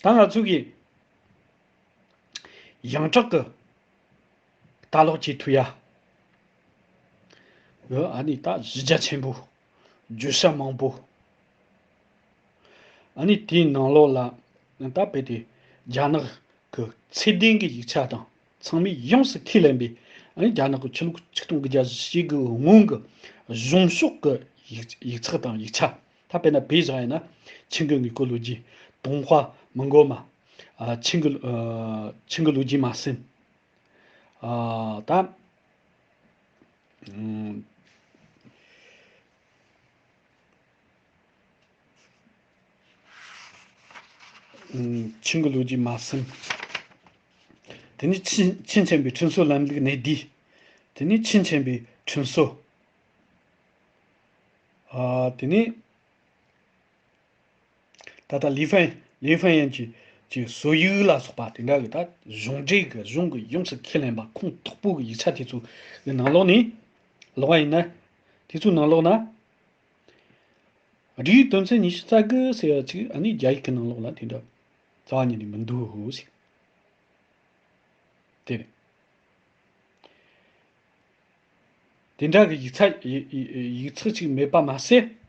ད་ང་ཚོ་གིས་ཡོངས་གྲགས་ཀྱི་ལྟ་ཀློག་བྱེད་ཐུབ་ཡ། འོ་ཨ་ནི་ད་གཞི་རྒྱ་ཆེན་པོ། བརྗོད་བྱ་མང་པོ། ཨ་ནི་དེའི་ནང་ལོགས་ལ་ད་དཔེ་དེ་རྒྱ་ནག་གི་ཚད་ལྡན་གྱི་ཡིག་ཆ་དང་ཚང་མས་ཡོངས་སུ་ཁས་ལེན་པའི་ཨ་ནི་རྒྱ་ནག་གི་ཆོས་ལུགས་ཆིག་སྟོང་དགུ་བརྒྱ་བཞི་བཅུ་ཞེ་དགུ་སྔོན་གྱི་གཞུང་ཕྱོགས་ཀྱི་ཡིག་ཡིག་ཚགས་དང་ཡིག་ཆ། ད་དཔེར་ན་བོད་བཞག་ཡིན་ན་ཆིང་གི་དངོས་པོ་ལོ་རྒྱུས། ཏུང་ཧྭ་མི་མགོ་མ། ཨ་ཆིང་གི་ཨ་ཆིང་གི་ལོ་རྒྱུས་མ་ཟིན། ཨ་ད་ཨ་ཨ་ཆིང་གི་ལོ་རྒྱུས་མ་ཟིན། དེ་ནས་ཆིན་ཆིན་ཆེན་པོའི་ཁྲིམས་སྲོལ་ལམ་ལུགས་གནད་བསྡུས། དེ་ནས་ཆིན་ཆེན་པོའི་ཁྲིམས་སྲོལ། ཨ་དེ་ནས་ད་ལྟ་ལི་ཧྥན་ལི་ཧྥན་ཡན་གྱི་གྱི་སྲོལ་ཡིག་ལ་སོགས་པ་དེ་འདྲ་གི་ད་གཞུང་འབྲེལ་གྱི་གཞུང་གི་ཡོངས་སུ་ཁས་ལེན་པ་ཁུངས་དག་པོ་གི་ཡིག་ཆ་དེ་ཚོ་གི་ནང་ལོགས་ནས་ཀློག་པ་ཡིན་ན། དེ་ཚོའི་ནང་ལོགས་ན། སྒྲིག་ཡིག་དོན་ཚན་ཉི་ཤུ་རྩ་དགུ་ཟེར་བ་ཅིག་ཨ་ནི་རྒྱ་ཡིག་གི་ནང་ལོགས་ལ་དེ་འདྲ་རྩ་བ་ཉིད་ནས་མི་འདུག་ཟེར། དེ་རེད། དེ་འདྲ་གི་ཡིག་ཚ་ཡིག་ཡིག་ཡིག་ཚགས་ཅིག་མེད་པ་མ་ཟད།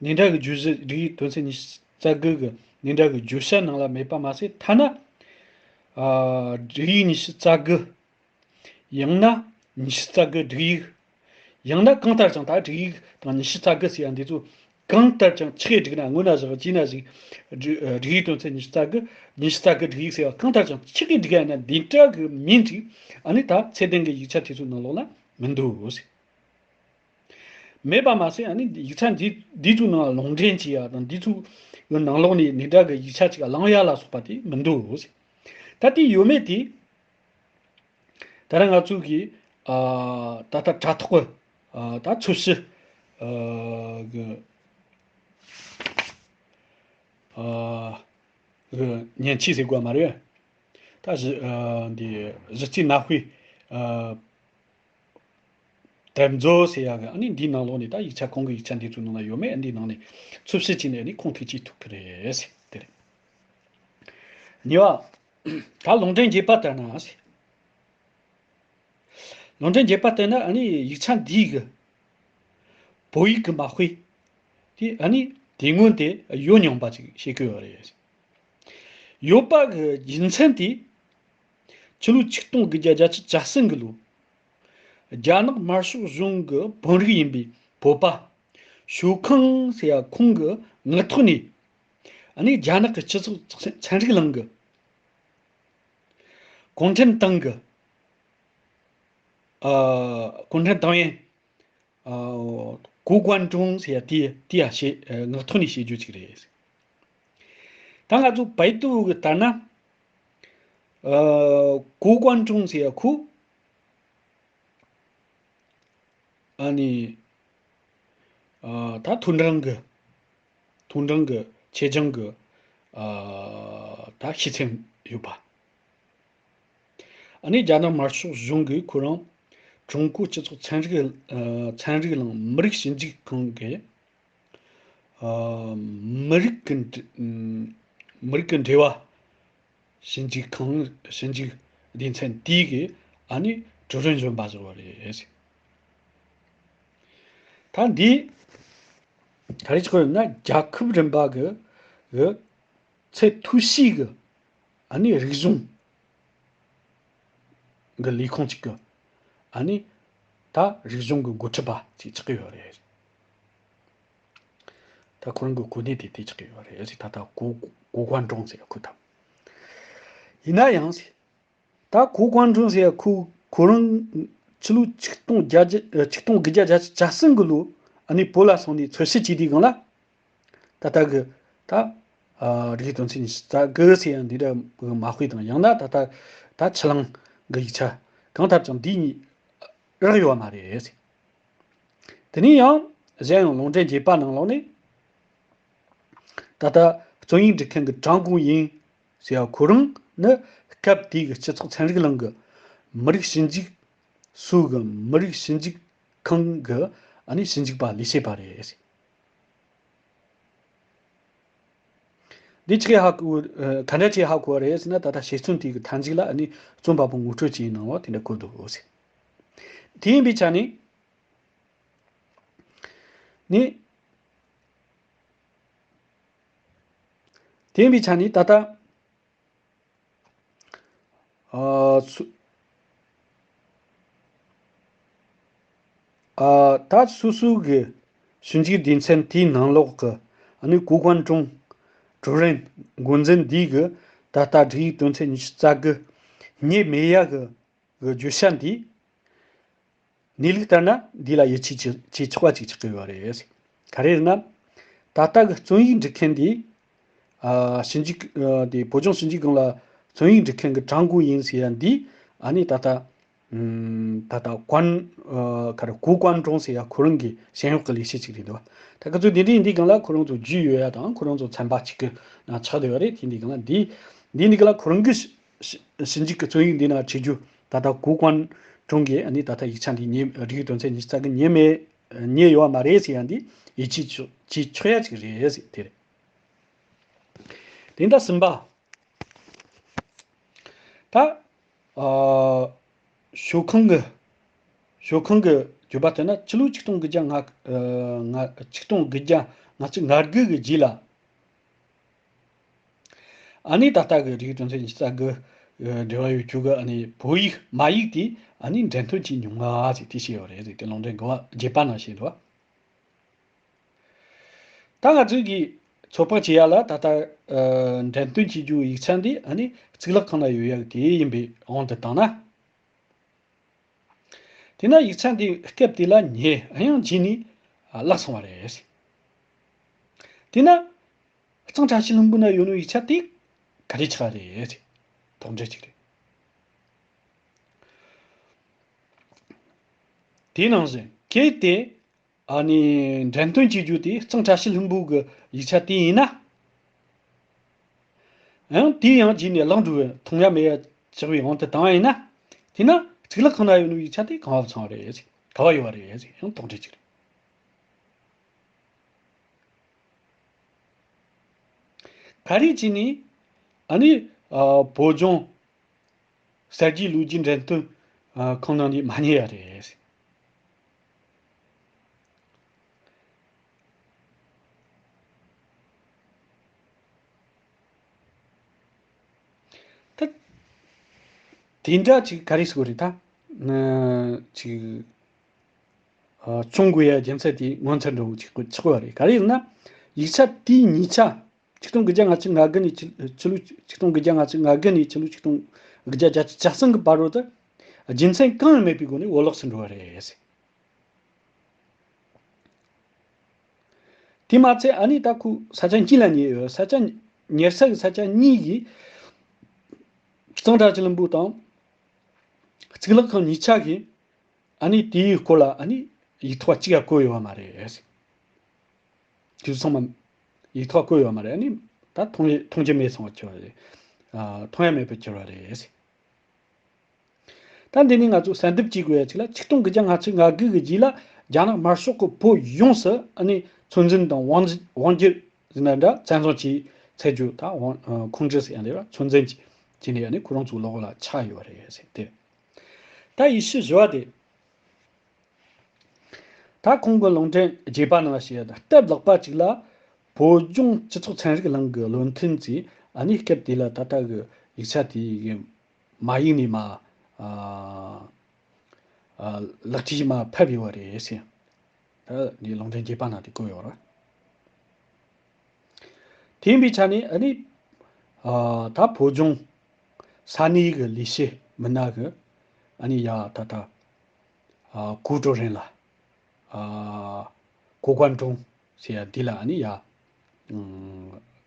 ནི་འདྲ་གི་བརྗོད་གཞི་སྒྲིག་ཡིག་དོན་ཚན་ཉི་ཤུ་རྩ་དགུ་གི་ནི་འདྲ་གི་བརྗོད་བྱ་ནང་ལ་མེད་པ་མ་ཟད་ཐ་ན། ཨ་སྒྲིག་ཡིག་ཉི་ཤུ་རྩ་དགུ། ཡང་ན་ཉི་ཤུ་རྩ་དགུ་སྒྲིག་ཡིག། ཡང་ན་གང་ལྟར་ཀྱང་ད་སྒྲིག་ཡིག་དང་ཉི་ཤུ་རྩ་དགུ་ཟེར་ཡ་འདི་ཚོ་གང་ལྟར་ཀྱང་ཆི་གི་བསྒྲིགས་ན་སྔོན་ན་བཞག་རྗེས་ན་ཞིག་སྒྲིག་སྒྲིག་ཡིག་དོན་ཚན་ཉི་ཤུ་རྩ་དགུ། ཉི་ཤུ་རྩ་དགུ་སྒྲིག་ཡིག་ཟེར་བ་གང་ལྟར་ཀྱང་ཆི་གི་བསྒྲིགས་ཡ་ན་འདི་འདྲ་གི་མིང་ཅིག་ཨ་ནི་ད་ཚད་ལྡན་གི་ཡིག་ཆ་དེ་ཚོའི་ནང་ལོགས་ལ་མི་འདུག་ཟེར། མེད་པ་མ་ཟད་ཨ་ནི་ཡིག་ཚགས་འདི་འདི་ཚོའི་ནང་ལུང་འདྲེན་བྱེད་ཡ་དང་འདི་ཚོའི་ནང་ལོགས་ནས་ནི་འདྲ་གི་ཡིག་ཆ་ཅིག་བླང་ཡ་ལ་སོགས་པ་དེ་མི་འདུག་ཟེར། ད་དེ་ཡོད་མེད་དེ། ད་རེས་ང་ཚོ་གིས་ཨ་ད་ལྟ་དྲ་ཐོག་གི་ཨ་ད་ཚོས་གཞི་ཨ་གི་ཨ་གི་མཉེན་ཆས་ཟེར་དགོས་མ་རེད། ད་གཞི་ཨ་འདི་གཞི་རྩའི་གནའ་དཔེ་ཨ་དེབ་མཛོད་ཟེར་ཡག་གི་ཨ་ནི་འདིའི་ནང་ལོགས་ནས་ད་ཡིག་ཆ་གོང་གི་ཡིག་ཆ་འདི་ཚོའི་ནང་ལ་ཡོད་མེད་ཨ་འདིའི་ནང་ནས་ཚོས་གཞི་བྱས་ནས་ཨ་ནི་ཁུངས་ཐུག་ཅིག་ཐུབ་ཀྱི་རེད་ཟེར་དེ་རེད། གཉིས་པ། ད་ལུང་འདྲེན་རྒྱས་པ་ལྟར་ན་ཟེར། ལུང་འདྲེན་རྒྱས་པ་ལྟར་ན་ཨ་ནི་ཡིག་ཆ་འདིའི་གི་བོད་ཡིག་གི་མ་དཔེ་དེ་ཨ་ནི་དེ་སྔོན་དེ་ཡོད་མྱོང་པ་ཅིག་བཤད་ཀྱི་ཡོད་རེད། ཡོད་པ་གི་རྒྱུ་མཚན་དེ་ཕྱི་ལོ་ཆིག་སྟོང་དགུ་བརྒྱ་བརྒྱད་ཅུ་གྱ་གསུམ་གི་ལོ། རྒྱ་ནག་དམར་ཤོག་གཞུང་གི་དཔོན་རིགས་ཡིན་པའི་བོད་པ་ཞོལ་ཁང་ཟེར་ཡ་ཁོང་གི་ངག་ཐོག་ནས་ཨ་ནི་རྒྱ་ནག་གི་སྤྱི་ཚོགས་ཚན་རིག་གླིང་གི་གུང་ཁྲན་ཏང་གི་ཨ་གུང་ཁྲན་ཏང་ཡོན་ཨ་གོ་ཀོན་ཀྲུང་ཟེར་ཡ་དེ་དེ་ཡ་བཤད་ངག་ཐོག་ནས་བཤད་རྒྱུ་ཅིག་རེད། ད་ང་ཚོ་百度གི་ལྟར་ན། ཨ། 谷关中 ཟེར་ཡ་ཁོ། ཨ་ནི། ཨ། ད་མཐོ་འབྲིང་གི། མཐོ་འབྲིང་གི་ཆེད་སྦྱོང་གི། ཨ། ད་ཤེས་ཚད་ཡོད་པ། ཨ་ནི་རྒྱ་ནག་དམར་ཤོག་གཞུང་གིས་ཁོ་རང་ཀྲུང་གོ་སྤྱི་ཚོགས་ཚན་རིག་ཨ། ཚན་རིག་དང་མི་རིགས་ཞིབ་འཇུག་ཁང་གི། ཨ། མི་རིགས་ཀྱི་འབྲེལ། མི་རིགས་ཀྱི་འབྲེལ་བ་ཞིབ་འཇུག་ཁང་། ཞིབ་འཇུག་སྡེ་ཚན་དེའི་གི། ཨ་ནི་ཀྲུའུ་རེན་གཞོན་པ་བཟོ་བ་རེད། ད་འདི་ག་རེ་ཆགས་ཡོད་ན། རྒྱལ་ཁབ་རིམ་པ་གི་གི་ཚད་མཐོ་ཤོས་གི། ཨ་ནི་རིག་གཞུང་གི་ལས་ཁུངས་གཅིག་གི། ཨ་ནི་ད་རིག་གཞུང་གི་འགོ་ཁྲིད་པ་ཅིག་ཆགས་ཀྱི་ཡོད་རེད། ད་ཁོ་རང་གི་གོ་གནས་དེ་དེ་ཆགས་ཀྱི་ཡོད་རེད། ད་ལྟ་谷关中 ཟེར་ཁོ་ད། ཡིན་ན་ཡང་ཟེར། ད་谷关中 ཟེར་ཁོ། ཁོ་རང་ཕྱི་ལོ་ཆིག་སྟོང་བརྒྱད་བརྒྱ། ཆིག་སྟོང་དགུ་བརྒྱ་བརྒྱད་ཅུ་གྱ་གསུམ་གི་ལོ། ཨ་ནི་བོད་ལ་སོང་ནས་འཚོལ་ཞིབ་བྱས་དུས་སྒང་ལ། ད་ལྟ་གི་ད། ཨ། རིག་གཞུང་དོན་ཚན་ཉི་ཤུ་རྩ་དགུ་ཟེར་ཡ་འདི་འདྲ་མ་དཔེ་དང་། ཡང་ན་ད་ལྟ་ད་ཕྱི་གླིང་གི་ཡིག་ཆ་གང་ལྟར་ཀྱང་འདི་གཉིས་རག་ཡོད་མ་རེད། དེ་ནས་ཡང་གཞན་ཡང་ལུང་འདྲེན་རྒྱས་པ་ནང་ལོགས་ནས། ད་ལྟ་རྩོམ་ཡིག་འབྲི་མཁན་གྱི་ཀྲང་གུང་དབྱིང་ཟེར་བ་ཁོ་རང་ནི་སྐབས་དེའི་གི་སྤྱི་ཚོགས་ཚན་རིག་གླིང་གི་མི་རིགས་ཞིབ་འཇུག་སུའུ་གི་མི་རིགས་ཞིབ་འཇུག་ཁང་གི། ཨ་ནི་ཞིབ་འཇུག་པ་ལས་བྱེད་པ་རེད། འདི་ཆི་གིས་ཧ་གོ། ཨ། ག་འདྲ་ཅིག་ཧ་གོ་བ་རེད་ཟེར་ན། ད་ལྟ་དཔྱད་རྩོམ་དེ་གི་མཐའ་མཇུག་ལ། ཨ་ནི་རྩོམ་པ་པོ་ངོ་སྤྲོད་ཅིག་གནང་བ་དེ་འདྲ་བཀོད་འདུག་ཟེར། དེ་ཡིན་པའི་ཆ་ནས་ནི། དེ་ཡིན་པའི་ཆ་ནས་ད་ལྟ། ཨ། སུ། ཨ། ད་སོ་སོའི་གི་ཞིབ་འཇུག་སྡེ་ཚན་དེའི་ནང་ལོགས་ཀྱི། ཨ་ནི་谷关中་ཀྲུའུ་རེན་འགོ་འཛིན་འདིའི་གི་ད་ལྟ་སྒྲིག་ཡིག་དོན་ཚན་ཉི་ཤུ་རྩ་དགུ་རྙེད་མེད་ཡ་གི་གི་བརྗོད་བྱ་འདི། གནས་ལུགས་ལྟར་ན་འདི་ལ་ཡིད་ཆེས་བྱེད་ཆོག་པ་ཅིག་ཆགས་ཀྱི་ཡོད་རེད། ག་རེ་རེད་ན། ད་ལྟ་གི་རྩོམ་ཡིག་འབྲི་མཁན་འདི། ཨ། ཞིབ་འཇུག་ཨ། དེ་བོད་ལྗོངས་ཞིབ་འཇུག་ཁང་ལ་རྩོམ་ཡིག་འབྲི་མཁན་གྱི་ཀྲང་གུང་དབྱིང་ཟེར་ཡ་འདི། ཨ་ནི་ད་ལྟ། ཨམ། ད་ལྟ་关། ཨ། ག་རེ། 谷关中 ཟེར་ཡ་ཁོ་རང་གི་ཞེན་གཡོག་གི་ལས་བྱེད་ཅིག་རེད་འདུག་ད་ག་ཚོད་འདི་འདྲའི་འདི་སྒང་ལ་ཁོ་རང་ཚོ་རྒྱུས་ཡོད་ཡ་དང་། ཁོ་རང་ཚོ་ཚན་པ་གཅིག་གི་ནང་ཆགས་བསྡད་ཡོད་རེད། དེ་འདི་སྒང་ལ་འདི། འདི་འདི་སྒང་ལ་ཁོ་རང་གི་ཞིབ་འཇུག་གི་རྩོམ་ཡིག་འདི་ནང་བྲིས་རྒྱུ། ད་ལྟ་谷关中གིས་ཨ་ནི་ད་ལྟ་ཡིག་ཆ་འདི་རྙེད། སྒྲིག་ཡིག་དོན་ཚན་ཉི་ཤུ་རྩ་དགུ་རྙེད་མེད། རྙེད་ཡོད་མ་རེད་ཟེར་ཡ་འདི་ཡིད་ཆེས་ཆོག་ཆེས་ཆོག་ཡ་ཅིག་རེད་ཟེར། དེ་རེད། དེ་འདྲ་ཟིན་པ། ད། ཨ། ཞོལ་ཁང་གི། ཞོལ་ཁང་གི་བརྗོད་པ་ལྟར་ན། ཕྱི་ལོ་ཆིག་སྟོང་དགུ་བརྒྱ་ལྔ། ཨ། ལྔ། ཆིག་སྟོང་དགུ་བརྒྱ་ལྔ་བཅུ་ང་དགུ་གི་རྗེས་ལ། ཨ་ནི་ད་ལྟ་གི་སྒྲིག་ཡིག་དོན་ཚན་ཉི་ཤུ་རྩ་དགུ་འབྲེལ་བ་ཡོད་རྒྱུ་གི། ཨ་ནི་བོད་ཡིག་མ་ཡིག་དེ་ཨ་ནི་འགྲེམས་སྟོན་བྱས་མྱོང་ང་ཟེར་དེ་བཤད་ཡོད་རེད་ཟེར། དེ་ལུང་འདྲེན་དགུ་པ་བརྒྱད་པ་ནང་བཤད་འདུག་ད་ང་ཚོས་ཀྱིས་ཚོད་དཔག་བྱེད་ཡ་ལ། ད་ལྟ། ཨ། འགྲེམས་སྟོན་བྱེད་རྒྱུ་ཡིག་ཆ་འདི་ཨ་ནི་གཙུག་ལག་ཁང་ན་ཡོད་ཡ་དེ་ཡིན་པའི་དབང་དུ་བཏང་ན། དེས་ན་ཡིག་ཆ་འདི་སྐབས་དེ་ལ་རྙེད། ཡང་རྗེས་ནས་བརླག་སོང་བ་རེད། དེས་ན་གཙང་བཀྲ་ཤིས་ལྷུན་པོ་ན་ཡོད་ནོ་ཡིག་ཆ་དེ་ག་རེ་ཆགས་རེད། དོགས་འདྲི་ཅིག་རེད། དེ་ནང་བཞིན་གལ་ཏེ། ཨ་ནི་འགྲེམས་སྟོན་བྱེད་རྒྱུ་དེ་གཙང་བཀྲ་ཤིས་ལྷུན་པོ་གི་ཡིག་ཆ་དེ་ཡིན་ན། ཡང་དེ་ཡང་རྗེས་ནས་བརླག་འགྲོ་བའི་མཐོང་ཡ་མེད་ཡ་ཆགས་པའི་དབང་དུ་བཏང་བ་ཡིན་ན། དེས་ན་གཙུག་ལག་ཁང་ན་ཡོད་ནོ་ཡིག་ཆ་དེ་གང་བབས་སོང་བ་རེད། ག་བ་ཡོད་བ་རེད། ཡང་དོགས་འདྲི་ཅིག་རེད། ག་རེ་བྱས་ནས་ཨ་ནི། ཨ། བོད་ལྗོངས་གསར་བརྗེའི་ལོ་རྒྱུས་འགྲེམས་སྟོན། ཨ། ཁང་ནང་ནས་མ་རྙེད་ཡ་རེད། ད་དེ་འདྲ་ཅིག་ག་རེ་ཟེར་དགོས་རེད་ད། ཨ། ཅིག་ཨ། བྱུང་དགོས་ཡ་རྒྱུ་མཚན་དེ་ངོ་མཚར་འདྲ་བོ་ཅིག་ཆགས་པ་རེད། ག་རེ་ཡིན་ན། ཡིག་ཆ་དེའི་ཉིས་ཆ། ཆིག་སྟོང་དགུ་བརྒྱ་ལྔ་བཅུ་ང་དགུ་ནས་ཕྱི་ཕྱི་ལོ་ཆིག་སྟོང་དགུ་བརྒྱ་ལྔ་བཅུ་ང་དགུ་ནས་ཕྱི་ལོ་ཆིག་སྟོང་དགུ་བརྒྱ་བརྒྱད་ཅུ་གྱ་གསུམ་གྱི་བར་རོ་དེ། རྒྱུ་མཚན་གང་ཡང་མེད་པའི་སྒོ་ནས་བོར་བརླག་ཏུ་འགྲོ་བ་རེད། དེ་མ་ཚད་ཨ་ནི་ད་ཁོ་ས་ཆ་གཉིས་ལ་རྙེད་ཡོད། ས་ཆ་ ཉེ་ས་གི་ས་ཆ་གཉིས་ཀྱི་གཙང་སྦྲ་བྱེད་ལམ་བུ་དང་གཙུག་ལག་ཁང་གཉིས་ཆ་གི་ཨ་ནི་དེའི་སྐོར་ལ་ཨ་ནི་ཡིག་ཐོག་གཅིག་ཡང་བཀོད་ཡོད་པ་མ་རེད། དེ་ཚང་མ་ཡིག་ཐོག་བཀོད་ཡོད་མ་རེད། ཨ་ནི་ད་མཐོང་ཡ་མཐོང་རྒྱུ་མེད་སོང་བ་གྱུར་བ་རེད། ཨ། མཐོང་ཡ་མེད་པར་གྱུར་བ་རེད། ད་འདི་ནི་ང་ཚོ་གསལ་འདེབས་བྱེད་དགོས་ཡ་ཅིག་ལ། ཆིག་སྟོང་དགུ་བརྒྱ་ལྔ་བཅུ་ང་དགུ་གི་རྗེས་ལ་རྒྱ་ནག་དམར་ཤོག་གི་བོད་ཡོངས་སུ་ཨ་ནི་ཚོད་འཛིན་དང་དབང་དབང་སྒྱུར་ཟེར་ན་འདྲ་བཙན་བཟུང་བྱས་ཚར་རྒྱུ། ད་དབང་ཁུངས་འདྲི་ཟེར་ཡ་འདི་ལ་ཚོད་འཛིན་བྱས་བྱས་ནས་ཨ་ནི་ཁོ་རང་ཚོའི་ལག་ལ་ཆགས་ཡོད་རེད་ཟེར་ཏེ། ད་ཡིག་ཆ་བཞི་བ་དེ། ད་ཁོང་གི་ལུང་འདྲེན་རྒྱས་པ་ནང་བཤད་ཡ་ད་སྟབས་ལེགས་པ་ཅིག་ལ་བོད་ལྗོངས་སྤྱི་ཚོགས་ཚན་རིག་གླིང་གི་བློ་མཐུན་ཚོས་ཨ་ནི་སྐབས་དེ་ལ་ད་ལྟ་གི་ཡིག་ཆ་དེའི་གི་མ་ཡིག་ནས་མ་ཨ་ཨ་ལག་བྲིས་མ་ཕབ་ཡོད་པ་རེད་ཟེར། ད་འདི་ལུང་འདྲེན་རྒྱས་པ་ནང་དེ་བཀོད་ཡོད་རེད། དེ་ཡིན་པའི་ཆ་ནས་ཨ་ནི་ཨ་ད་བོད་ལྗོངས་ས་གནས་ཀྱི་ལས་བྱེད་མི་སྣ་གི་ཨ་ནི་ཡ་ད་ད་ཨ་གོ་ཀྲོ་རེན་ལ་ཨ་གོ་ཀོན་ཀྲུང་ཟེར་ཡ་འདི་ལ་ཨ་ནི་ཡ་ཨ་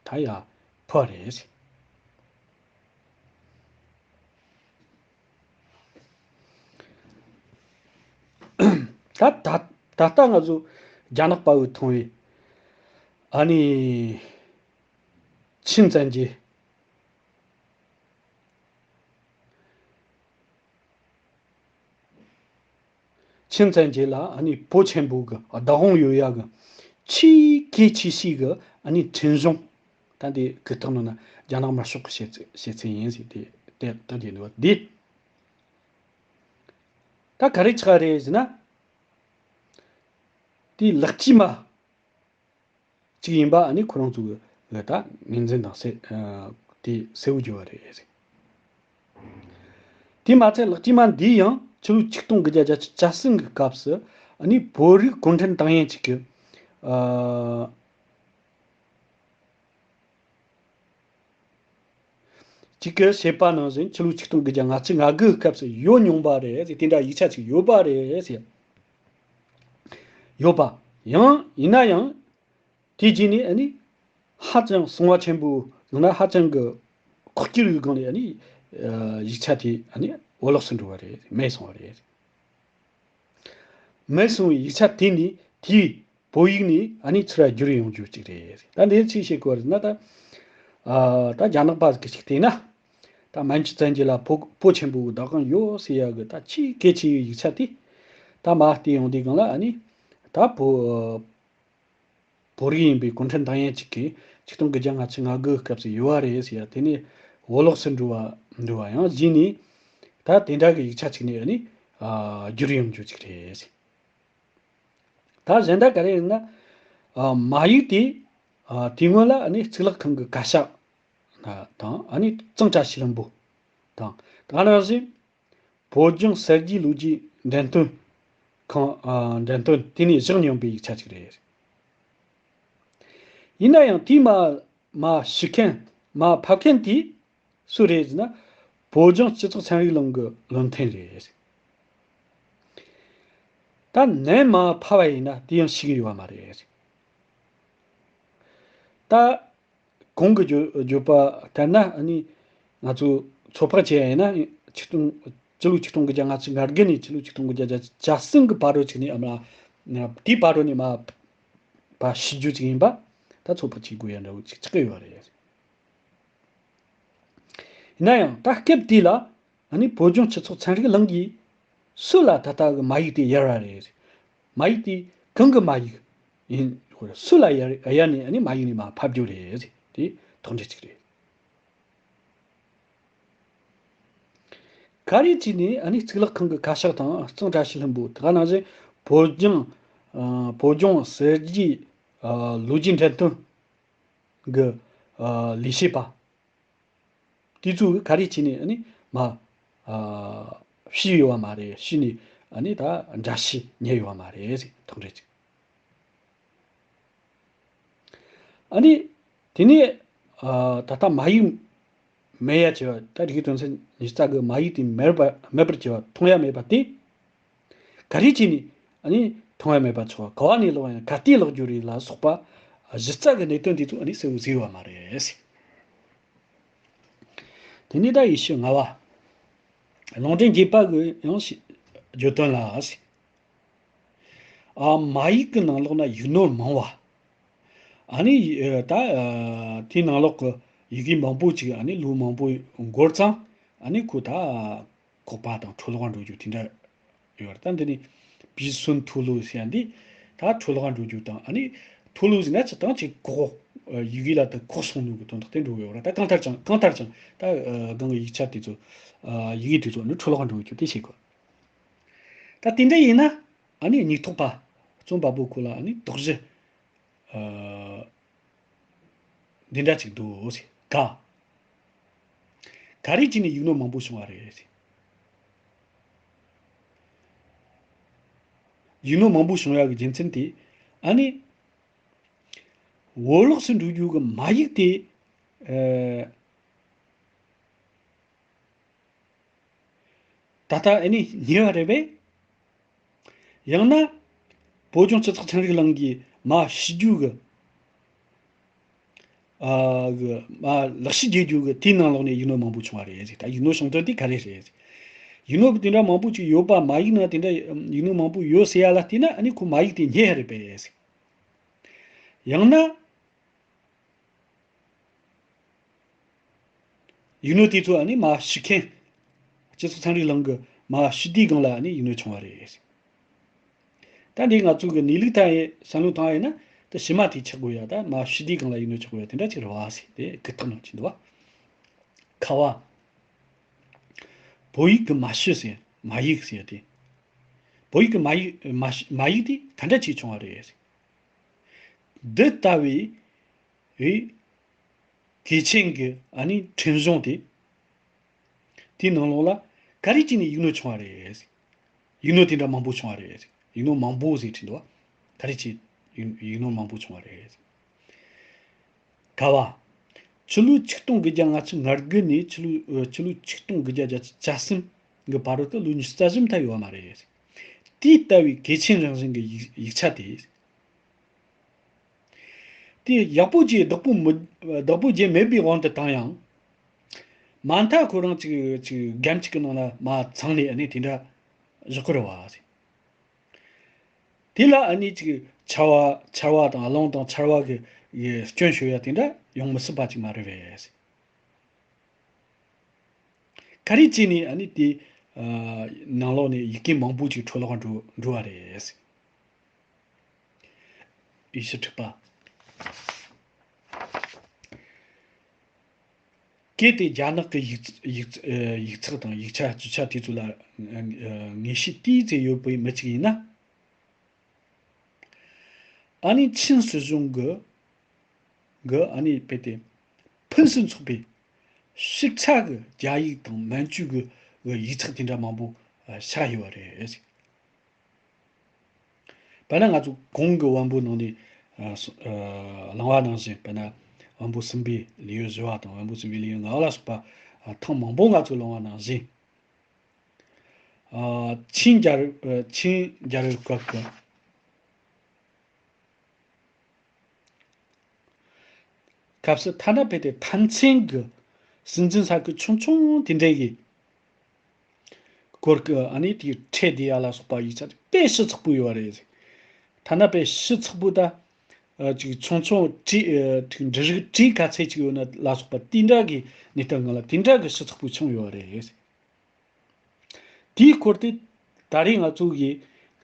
ད་ཡ་ཕོ་རེད། ད་ད་ད་ལྟ་ང་ཚོ་རྒྱ་ནག་པ་བོས་མཐོང་བའི་ཨ་ནི་ཆིན་ཙན་ཇི། ཆིན་ཙན་ཇི་ལ་ཨ་ནི་བོད་ཆེན་པོ་གི་བདག་དབང་ཡོད་ཡ་གི་ཆེས་གལ་ཆེ་ཤོས་གི་ཨ་ནི་ཁྲིམས་གཞུང་། ད་འདི་གི་ཐོག་ནས་ན་རྒྱ་ནག་དམར་ཤོག་གི་བྱེད་ཚུལ་བྱེད་ཚུལ་ཡིན་ཟེར་ཏེ་དེ་ལྟ་དེ་འདུག་བ་འདི། ད་ག་རེ་ཆགས་རེད་ཟེར་ན། དེའི་ལེགས་སྐྱེས་མ་གཅིག་ཡིན་པ་ཨ་ནི་ཁོ་རང་ཚོ་གི་ད་ངོས་འཛིན་དང་གསལ་ཨ་དེ་གསལ་བོ་བརྗོད་པ་རེད། དེ་མ་ཚད་ལེགས་སྐྱེས་མ་འདིས་ཡང་ཕྱི་ལོ་ཆིག་སྟོང་དགུ་བརྒྱ་བརྒྱད་ཅུ་གྱ་གསུམ་གྱི་སྐབས་སུ་ཨ་ནི་བོད་རིགས་གུང་ཁྲན་ཏང་ཡོན་གཅིག་གི་ཨ་གཅིག་གིས་བཤད་པ་ནང་བཞིན་ཕྱི་ལོ་ཆིག་སྟོང་དགུ་བརྒྱ་ལྔ་བཅུ་ང་དགུ་སྐབས་སུ་ཡོད་མྱོང་པ་རེད་ཟེར། དེ་འདྲ་ཡིག་ཆ་ཅིག་ཡོད་པ་རེད་ཟེར། ཡོད་པ། ཡང་ཡིན་ན་ཡང་དེ་རྗེས་ནས་ཨ་ནི་ཧ་ཅང་བསམ་བློ་ཆེན་པོ་ཡང་ན་ཧ་ཅང་གི་ཁོག་སྐྱེ་བའི་སྒང་ནས་ཨ་ནི་ཡིག་ཆ་དེ་ཨ་ནི་འོད་ལོག་སུ་འགྲོ་བ་རེད། མེད་སོང་བ་རེད། མེད་སོང་བའི་ཡིག་ཆ་དེ་ནི་དེའི་བོད་ཡིག་ནས་ཨ་ནི་ཚུར་བསྒྱུར་ཡོང་རྒྱུ་ཅིག་རེད། ད་འདིར་ཅི་བཤད་དགོས་རེད་ན། ད་ཨ་ད་རྒྱ་ནག་པ་གི་ཅིག་བལྟས་ན། ད་མན་ཇུ་བཙན་རྒྱལ་ལ་བོད་བོད་ཆེན་པོའི་བདག་དབང་ཡོད་ཟེར་ཡ་གི་ད་ཆེས་གལ་ཆེ་བའི་ཡིག་ཆ་དེ་ད་མར་བལྟས་ཡོང་དུས་སྒང་ལ་ཨ་ནི་ད་བོད་བོད་རིགས་ཡིན་པའི་གུང་ཁྲན་ཏང་ཡོན་གཅིག་གིས་ཆིག་སྟོང་དགུ་བརྒྱ་ལྔ་བཅུ་ང་དགུ་སྐབས་སུ་ཡོད་པ་རེད་ཟེར་ཡ་དེ་ནི་འོད་ལོག་སུ་འགྲོ་བ་འགྲོ་བ་ཡང་གཞི་ནས་ད་དེ་འདྲ་གི་ཡིག་ཆ་ཅིག་ནས་ཨ་ནི་ཨ་བསྒྱུར་ཡོང་རྒྱུ་ཅིག་རེད། ད་གཞན་དག་ག་རེ་ཡིན་ན། ཨ་མ་ཡིག་དེ་ཨ་དེ་སྔོན་ལ་ཨ་ནི་གཙུག་ལག་ཁང་གི་བཀའ་ཤག་དང་ཨ་ནི་གཙང་བཀྲ་ཤིས་ལྷུན་པོ་དང་། དེ་ག་ནང་བཞིན་བོད་ལྗོངས་གསར་བརྗེའི་ལོ་རྒྱུས་འགྲེམས་སྟོན་ཁང་ཨ་འགྲེམས་སྟོན་དེ་ནས་བཞག་མྱོང་པའི་ཡིག་ཆ་ཅིག་རེད། ཡིན་ན་ཡང་དེའི་མ་མ་ཞུ་མཁན་མ་ཕབ་མཁན་དེ་སུ་རེད་ཟེར་ན། བོད་ལྗོངས་སྤྱི་ཚོགས་ཚན་རིག་གླིང་གི་བློ་མཐུན་རེད། ད་ནན་མ་ཕབ་པ་ཡིན་ན་དེ་ཡང་ཤེས་ཀྱི་ཡོད་པ་མ་རེད། ད་གོང་གི་བརྗོད་བརྗོད་པ་ལྟར་ན་ཨ་ནི་ང་ཚོ་ཚོད་དཔག་བྱས་ཡིན་ན་ཆིག་སྟོང་སྤྱི་ལོ་ཆིག་སྟོང་དགུ་བརྒྱ་ལྔ་བཅུ་ང་དགུ་ནས་ཕྱི་ལོ་ཆིག་སྟོང་དགུ་བརྒྱ་བརྒྱད་ཅུ་གྱ་གསུམ་གྱི་བར་དུ་ཅིག་ནས་ཨ་མ་དེའི་བར་དུ་ནས་མ་ཕར་ཤི་རྒྱུ་ཅིག་ཡིན་པ་ད་ཚོད་དཔག་བྱེད་དགོས་ཡ་འདྲ་བོ་ཅིག་ཆགས་ཀྱི་ཡོད་རེད། ཡིན་ན་ཡང་ད་སྐབས་དེ་ལ་ཨ་ནི་བོད་ལྗོངས་སྤྱི་ཚོགས་ཚན་རིག་གླིང་གིས་སུ་ལ་ད་ལྟ་གི་མ་ཡིག་དེ་གཡར་བ་རེད། མ་ཡིག་དེ་གང་གི་མ་ཡིག་ཡིན། སུ་ལ་གཡར་གཡར་ནས་ཨ་ནི་མ་ཡིག་ནས་མར་ཕབ་རྒྱུ་རེད། དེ་དོགས་འདྲི་གཅིག་རེད། ག་རེ་བྱས་ནས་ཨ་ནི་གཙུག་ལག་ཁང་གི་བཀའ་ཤག་དང་གཙང་བཀྲ་ཤིས་ལྷུན་པོ་དེ་ག་ནང་བཞིན་བོད་ལྗོངས་ཨ་བོད་ལྗོངས་གསར་བརྗེའི་ཨ་ལོ་རྒྱུས་འགྲེམས་སྟོན་གི་ཨ་ལས་བྱེད་པ་དེ་ཚོས་ག་རེ་བྱས་ནས་ཨ་ནི་མ་ཨ་ཤེས་ཡོད་པ་མ་རེད། ཤེས་ནས་ཨ་ནི་ད་འདྲ་བཤད་རྙེད་ཡོད་པ་མ་རེད་ཟེར་དོགས་འདྲི་གཅིག་ཨ་ནི། དེ་ནས་ཨ་ད་ལྟ་མ་ཡིག་མེད་ཡ་བྱས་པ། ད་རིག་དོན་ཚན་ཉི་ཤུ་རྩ་དགུ་མ་ཡིག་དེ་མེད་པ་མེད་པར་བྱས་པ་མཐོང་ཡ་མེད་པ་དེ། ག་རེ་བྱས་ནས་ཨ་ནི་མཐོང་ཡ་མེད་པ་ཆགས་པ། ག་བ་ནས་ལོག་ཡང་ག་དུས་ལོག་རྒྱུ་རེད་ལ་སོགས་པ་གཞི་རྩ་གི་གནད་དོན་དེ་ཚོ་ཨ་ནི་གསལ་བོ་གཟིགས་པ་མ་རེད། དེ་ནས་ད་ཡེ་ཤུ་ལྔ་པ། ལུང་འདྲེན་བརྒྱད་པ་གི་ཡང་ཞིག་བརྗོད་དོན་ལ། ཨ། མ་ཡིག་གི་ནང་ལོགས་ན་ཡིག་ནོར་མང་བ། ཨ་ནི་ད་དེའི་ནང་ལོགས་ཀྱི་ཡི་གེ་མང་པོ་ཅིག་ཨ་ནི་ལོ་མང་པོ་འགོར་ཙང་ཨ་ནི་ཁོ་ད་འགོག་པ་དང་འཕྲོ་བརླག་འགྲོ་རྒྱུ་དེ་འདྲ་ཡོད་རེད། ད་འདི་ནི་པི་སུན་ཐུ་ལུ་ཟེར་ཡ་འདི་ད་འཕྲོ་བརླག་འགྲོ་རྒྱུ་དང་ཨ་ནི་ཐུ་ལུ་ཟེར་ན་ཅི་དང་ཅིག་གོག་ཡི་གེ་ལ་ད་གོག་སོང་ནོ་གི་དོན་དག་དེ་འགྲོ་ཡོད་རེད། ད་གང་ལྟར་ཀྱང་གང་ལྟར་ཀྱང་ད་གང་གི་ཡིག་ཆ་དེ་ཚོ་ཡི་གེ་དེ་ཚོ་ནི་འཕྲོ་བརླག་འགྲོ་རྒྱུ་དེ་བྱེད་དགོས། ད་དེ་འདྲ་ཡིན་ན་ཨ་ནི་སྙིགས་ཐོག་པ་རྩོམ་པ་པོ་ཁོ་ལ་ཨ་ནི་དོགས་གཞི་འདི་འདྲ་ཅིག་འདུག་ཟེར། ག་ག་རེ་བྱས་ནས་ཡིག་ནོར་མང་པོ་བྱུང་བ་རེད་ཟེར། ཡིག་ནོར་མང་པོ་བྱུང་ཡག་གི་རྒྱུ་མཚན་དེ་ཨ་ནི་བོར་བརླག་སུ་འགྲོ་རྒྱུ་གི་མ་ཡིག་དེ། ཨ། ད་ལྟ་ཨ་ནི་ཉེ་བ་རེད་པས། ཡང་ན། བོད་ལྗོངས་སྤྱི་ཚོགས་ཚན་རིག་གླིང་གིས་མ་ཕྱི་རྒྱུད་ཀྱི། ཨ། གི་མ་ལག་ཤེས་བརྒྱུད་རྒྱུ་གི་དེའི་ནང་ལོགས་ནས་ཡིག་ནོར་མང་པོ་བྱུང་བ་རེད་ཟེར། ད་ཡིག་ནོར་བྱུང་དོན་དེ་ག་རེ་རེད་ཟེར། ཡིག་ནོར་དེ་འདྲ་མང་པོ་ཅིག་ཡོད་པ་མ་ཡིག་ནང་དེ་འདྲ་ཡིག་ནོར་མང་པོ་ཡོད་ཟེར་ཡ་ལ་བལྟས་ན་ཨ་ནི་ཁོ་མ་ཡིག་དེ་ཉེ་བ་རེད་པས་ཟེར། ཡང་ན། ཡིག་ནོར་དེ་ཚོ་ཨ་ནི་མ་ཕྱི་ཁེངས། སྤྱི་ཚོགས་ཚན་རིག་གླིང་གི་མ་ཕྱི་དེའི་སྒང་ལ་ཨ་ནི་ཡིག་ནོར་བྱུང་བ་རེད། ད་འདི་ང་ཚོ་གི་གནས་ལུགས་དང་ཡང་བསམ་བློ་བཏང་ཡིན་ན་ད་ཕྱི་མ་དེ་ཆགས་དགོས་ཡ། ད་མ་ཕྱི་དེའི་སྒང་ལ་ཡིག་ནོར་ཆགས་དགོས་ཡ་དེ་འདྲ་ཅིག་རེད་བ་ཟེར་ཏེ་གི་ཐག་ནང་ཅིག་འདུག་བ། ཁ་བ། བོད་ཡིག་གི་མ་ཕྱི་ཟེར་མ་ཡིག་ཟེར་ཏེ། བོད་ཡིག་གི་མ་ཡིག་མ་ཕྱི་མ་ཡིག་དེ་ག་འདྲ་ཅིག་བྱུང་བ་རེད་ཟེར། འདི་ལྟ་བུའི། ཨེ། གལ་ཆེན་གྱི་ཨ་ནི་ཕྲེང་གཞུང་དེ། དེའི་ནང་ལོགས་ལ་ག་རེ་བྱས་ནས་ཡིག་ནོར་བྱུང་བ་རེད། ཡིག་ནོར་དེ་འདྲ་མང་པོ་བྱུང་བ་རེད། ཡིག་ནོར་མང་པོ་ཟེར་བྲིས་འདུག་བ། ག་རེ་བྱས་ཡིག་ཡིག་ནོར་མང་པོ་བྱུང་བ་རེད། ག་བ། ཕྱི་ལོ་ཆིག་སྟོང་དགུ་བརྒྱ་ལྔ་བཅུ་ང་དགུ་ནས་ཕྱི་ལོ་ཕྱི་ལོ་ཆིག་སྟོང་དགུ་བརྒྱ་བརྒྱད་ཅུ་གྱ་གསུམ་གྱི་བར་དུ་ལོ་ཉི་ཤུ་རྩ་གསུམ་ཐལ་ཡོད་མ་རེད། དེ་ལྟ་བུའི་གལ་ཆེན་རང་བཞིན་གྱི་ཡིག་ཡིག་ཆ་དེ། དེ་ཡག་པོ་བྱས་བདག་པོ་མི་བདག་པོ་བྱས་མེད་པའི་དབང་དུ་བཏང་ཡང་། མ་མཐའ་ཁོ་རང་ཅིག་ཅིག་སྒམ་གཅིག་གི་ནང་ལ་མར་འཚང་ནས་ཨ་ནི་དེ་འདྲ་བཞག་གི་རེད་བ། དེ་ལ་ཨ་ནི་ཅིག་འཆར་བ་འཆར་བ་དང་རླུང་དང་འཆར་བ་གི་གི་སྐྱོན་ཤོར་ཡ་དེ་འདྲ་ཡོང་མི་སྲིད་པ་ཅིག་མ་རེད་པས། ག་རེ་བྱས་ནས་ཨ་ནི་དེ་ཨ་ནང་ལོགས་ནས་ཡི་གེ་མང་པོ་ཅིག་འཕྲོ་བརླག་འགྲོ་འགྲོ་བ་རེད། ཡེ་ཤུ་དྲུག་པ། གལ་ཏེ་རྒྱ་ནག་གི་ཡིག་ཡིག་ཡིག་ཚགས་དང་ཡིག་ཆ་སྤྱི་ཆ་དེ་ཚོ་ལ་ངེས་ཤེས་ཏོག་ཙམ་ཡོད་པའི་མི་གཅིག་ཡིན་ན། ཨ་ནི་ཆིན་སྲིད་གཞུང་གི་གི་ཨ་ནི་དཔེ་དེ་ཕུན་སུམ་ཚོགས་པའི་ཞིབ་ཆ་གི་རྒྱ་ཡིག་དང་མན་ཇུ་གི་གི་ཡིག་ཚགས་དེ་འདྲ་མང་པོ་ཨ་ཆགས་ཡོད་པ་རེད། དཔེར་ན་ང་ཚོ་གོང་གི་དབང་པོ་ནང་ནས་ཨ་སོ་ཨ་གླེང་བ་ནང་བཞིན་དཔེར་ན་དབང་པོ་གསུམ་པའི་ལེའུ་བཞི་པ་དང་དབང་པོ་གསུམ་པའི་ལེའུ་ལྔ་པ་ལ་སོགས་པ་ཨ་ཐེངས་མང་པོ་ང་ཚོ་གླེང་བ་ནང་བཞིན། ཨ་ཆིན་རྒྱལ་རབས་ཨ་ཆིན་རྒྱལ་རབས་སྐབས་ཀྱི་སྐབས་སུ་ཐ་ན་དཔེ་དེ་ཐམས་ཅད་ཀྱི་སྲིད་འཛིན་ས་ཁུལ་ཆུང་ཆུང་དེ་འདྲའི་གི་སྐོར་གྱི་ཨ་ནི་དེའི་ཁྲལ་དེ་ཡ་ལ་སོགས་པ་ཡིག་ཆ་དེ་དཔེ་ཞིབ་ཚགས་པོ་ཡོད་པ་རེད། ཐ་ན་དཔེ་ཞིབ་ཚགས་པོ་ད་ཨ་ཅིག་ཆུང་ཆུང་བྲིས་ཨ་ཅིག་འབྲུ་རིགས་བྲིས་ག་ཚད་ཅིག་ཡོད་ན་ལ་སོགས་པ་དེ་འདྲ་གི་གནས་སྟངས་སྒང་ལ་དེ་འདྲ་གི་ཞིབ་ཚགས་པོ་བྱུང་ཡོད་པ་རེད། དེའི་སྐོར་དེ་ད་རེས་ང་ཚོ་གིས་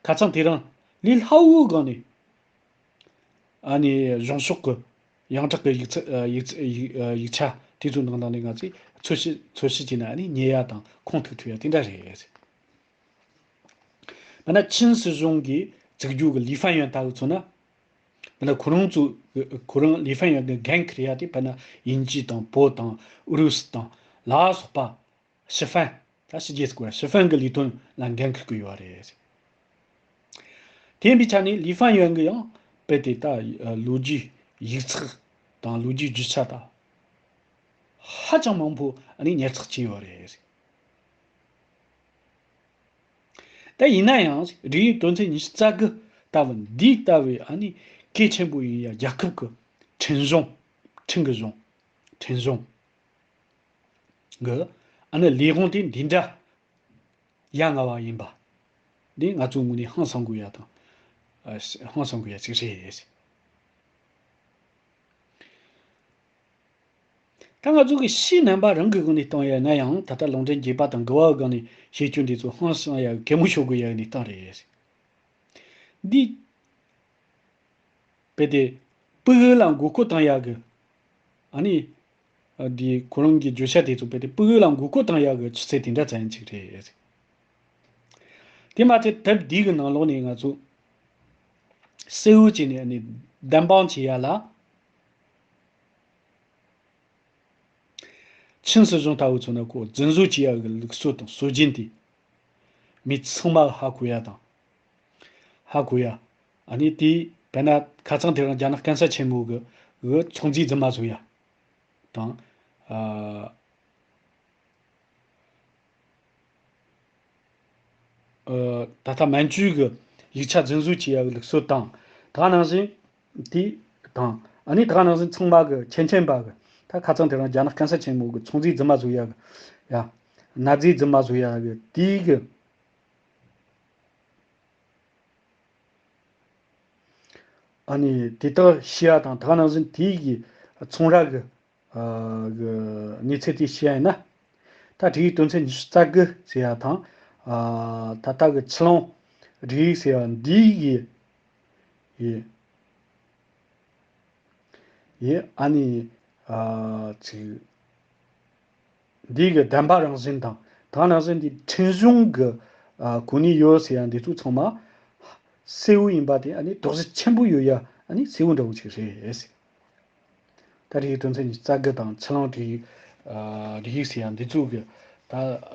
ཁ་སང་དེ་རིང་ལས་སླ་བོའི་སྒང་ནས་ཨ་ནི་གཞུང་ཕྱོགས་ཀྱི་ཡོངས་གྲགས་ཀྱི་ཡིག་ཚ་ཡིག་ཡིག་ཡིག་ཆ་དེ་ཚོའི་ནང་ནང་ནས་ང་ཚོས་འཚོལ་ཞིབ་འཚོལ་ཞིབ་བྱས་ན་ཨ་ནི་རྙེད་ཡ་དང་ཁུངས་ཐུག་ཐུབ་ཡ་དེ་འདྲ་རེད། དཔེར་ན་ཆིན་སྲིད་གཞུང་གིས་བཙུགས་རྒྱུ་གི་ལི་ཧྥན་ཡོན་ལྟ་བུ་མཚོན་ན། དཔེར་ན་ཁོ་རང་ཚོ་ཁོ་རང་ལི་ཧྥན་ཡོན་གྱི་འགན་འཁུར་ཡ་དེ་དཔེར་ན་དབྱིན་ཇི་དང་བོད་དང་ཨུ་རུ་སུ་དང་ལ་སོགས་པ། ཞི་ཧྥན། ད་ཕྱི་རྒྱལ་སྐོར་ཞི་ཧྥན་གྱི་ལས་དོན་ལ་འགན་འཁུར་གྱི་ཡོད་རེད། དེ་ཡིན་པའི་ཆ་ནས་ལི་ཧྥན་ཡོན་གྱི་ཡང་དཔེ་དེ་ད་ལོ་རྒྱུས་ཡིག་ཚགས་དང་ལོ་རྒྱུས་རྒྱུ་ཆ་དང་ཧ་ཅང་མང་པོ་ཨ་ནི་ཉར་ཚགས་བྱས་ཡོད་རེད། ད་ཡིན་ན་ཡང་རིག་གནས་དོན་ཚན་ཉི་ཤུ་རྩ་དགུ་ལྟ་བུ་འདི་ལྟ་བུའི་ཨ་ནི་གལ་ཆེན་པོ་ཡིན་ཡ་རྒྱལ་ཁབ་ཀྱི་ཕྲན་གཞུང་ཕྲན་གྱི་གཞུང་ཕྲན་གཞུང་། གི་ཨ་ནི་ལས་དབང་དེ་འདི་འདྲ་ཡ་ང་བ་ཡིན་པ། འདི་ང་ཚོའི་ངོས་ནས་ཧང་སང་དགོས་ཡ་དང་། ཨ་ཧང་སང་དགོས་ཡ་ཅིག་རེད། ད་ང་ཚོ་གི་ཕྱིའི་རྣམ་པ་རང་གི་སྒང་ནས་བཏང་ཡ་ན་ཡང་ད་ལྟ་ལུང་འདྲེན་རྒྱས་པ་དང་དགུ་བ་སྒང་ནས་བཤད་རྒྱུ་འདི་ཚོ་ཧང་སང་ཡ་གད་མོ་ཤོར་དགོས་ཡ་གི་གནས་སྟངས་རེད། འདི་རྦད་དེ་ཕྲུ་གུ་ལ་མགོ་སྐོར་བཏང་ཡག་གི། ཨ་ནི། འདི་ཁོ་རང་གི་བརྗོད་བྱ་དེ་ཚོ་རྦད་དེ་ཕྲུ་གུ་ལ་མགོ་སྐོར་བཏང་ཡག་གི་ཆུ་ཚད་དེ་འདྲ་ཙམ་ཅིག་རེད། དེ་མ་ཚད་དེབ་འདི་གི་ནང་ལོགས་ནས་ང་ཚོ་གསལ་བོ་བྱས་ནས་ཨ་ནི་བདེན་དཔང་བྱེད་ཡ་ལ། ཆིན་སྲིད་གཞུང་ལྟ་བུ་ཚོ་ནི་ཁོ་རྫུན་བཟོ་བྱེད་ཡག་གི་ལུགས་སྲོལ་དང་སྲོལ་རྒྱུན་དེ། མི་ཚང་མ་ཧ་གོ་ཡ་དང་། ཧ་གོ་ཡ། ཨ་ནི་དེ་དཔེར་ན་ཁ་སང་དེ་རིང་རྒྱ་ནག་སྐམ་ས་ཆེན་མོ་གི་གི་ཚོང་རྫས་རྫུན་མ་བཟོ་ཡ་དང་། ཨ་ཨ་ད་ལྟ་མན་ཇུའི་གི་ཡིག་ཆ་རྫུན་བཟོ་བྱེད་ཡ་གི་ལུགས་སྲོལ་དང་། ད་ག་ནང་བཞིན་དེ་དང་། ཨ་ནི་ད་ག་ནང་བཞིན་ཚང་མ་གི་ཁྱད་ཆོས་པ་གི་ད་ཁ་སང་དེ་རིང་རྒྱ་ནག་སྐམ་ས་ཆེན་མོ་གི་ཚོང་རྫས་རྫུན་མ་བཟོ་ཡ་གི་ཡ། ན་རྫས་རྫུན་མ་བཟོ་ཡ་གི་དེའི་གི། ཨ་ནི་དེ་དག་ཤེས་ཡ་དང་ད་ག་ནང་བཞིན་དེའི་གི་ཚོང་ར་གི་ཨ་གི་གནས་ཚུལ་དེ་ཤེས་ཡ་ཡིན་ན། ད་འབྲེལ་ཡོད་དོན་ཚན་ཉི་ཤུ་རྩ་དགུ་ཟེར་ཡ་དང་། ཨ་ད་ལྟ་གི་ཆུ་ལོང་འབྲེལ་ཡིག་ཟེར་ཡ་འདིའི་གི་ཡི་ཡི་ཨ་ནི་ཨ་ཅིག་འདི་གི་བདེན་པ་རང་བཞིན་དང་། ད་ག་ནང་བཞིན་འདི་ཁྲིམས་གཞུང་གི་ཨ་གོ་གནས་ཡོད་ཟེར་ཡ་འདི་ཚོ་ཚང་མ་གསལ་བོ་ཡིན་པ་དེ་ཨ་ནི་དོགས་གཞི་ཆེན་པོ་ཡོད་ཡ་ཨ་ནི་གསལ་བོ་འདྲ་བོ་ཅིག་རེད། ད་རེས་དོན་ཚན་ཉི་ཤུ་རྩ་དགུ་དང་ཆུ་ལོང་འབྲེལ་ཡིག་ཨ་འབྲེལ་ཡིག་ཟེར་ཡ་འདི་ཚོ་གི་ད་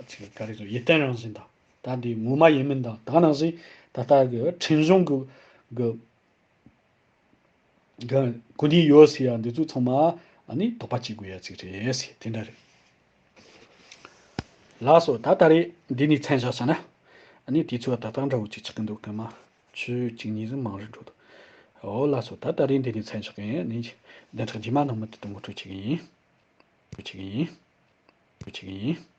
ཅིག་ག་རེ་ཟེར་ཡིད་བརྟན་རང་བཞིན་དང་ད་འདི་ངོ་མ་ཡིན་མིན་དང་ད་ག་ནང་བཞིན་ད་ལྟ་གི་ཁྲིམས་གཞུང་གི་གི་གི་གོ་གནས་ཡོད་ཟེར་ཡ་འདི་ཚོ་ཚང་མ་ཨ་ནི་དོགས་པ་བྱེད་དགོས་ཡ་ཅིག་རེད་ཟེར་དེ་འདྲ་རེད། ལགས་སོ། ད་ད་རེས་འདི་ནས་མཚམས་བཞག་ས་ན། ཨ་ནི་དུས་ཚོད་ད་ལྟ་འདྲ་བོ་ཅིག་ཆགས་ཀྱི་འདུག་སྐར་མ་ཆུ་གཅིག་གཉིས་ཟིན་མང་རུ་འགྲོ་འདུག་འོ་ལགས་སོ། ད་ད་རེས་འདི་ནས་མཚམས་བཞག་གི་ཡིན། ཨ་ནི་བདུན་ཕྲག་རྗེས་མ་ནང་མུ་མཐུད་དུ་ངོ་སྤྲོད་བྱེད་ཀྱི་ཡིན། ངོ་སྤྲོད་བྱེད་ཀྱི་ཡིན། ངོ་སྤྲོད་བྱེད་ཀྱི་ཡིན།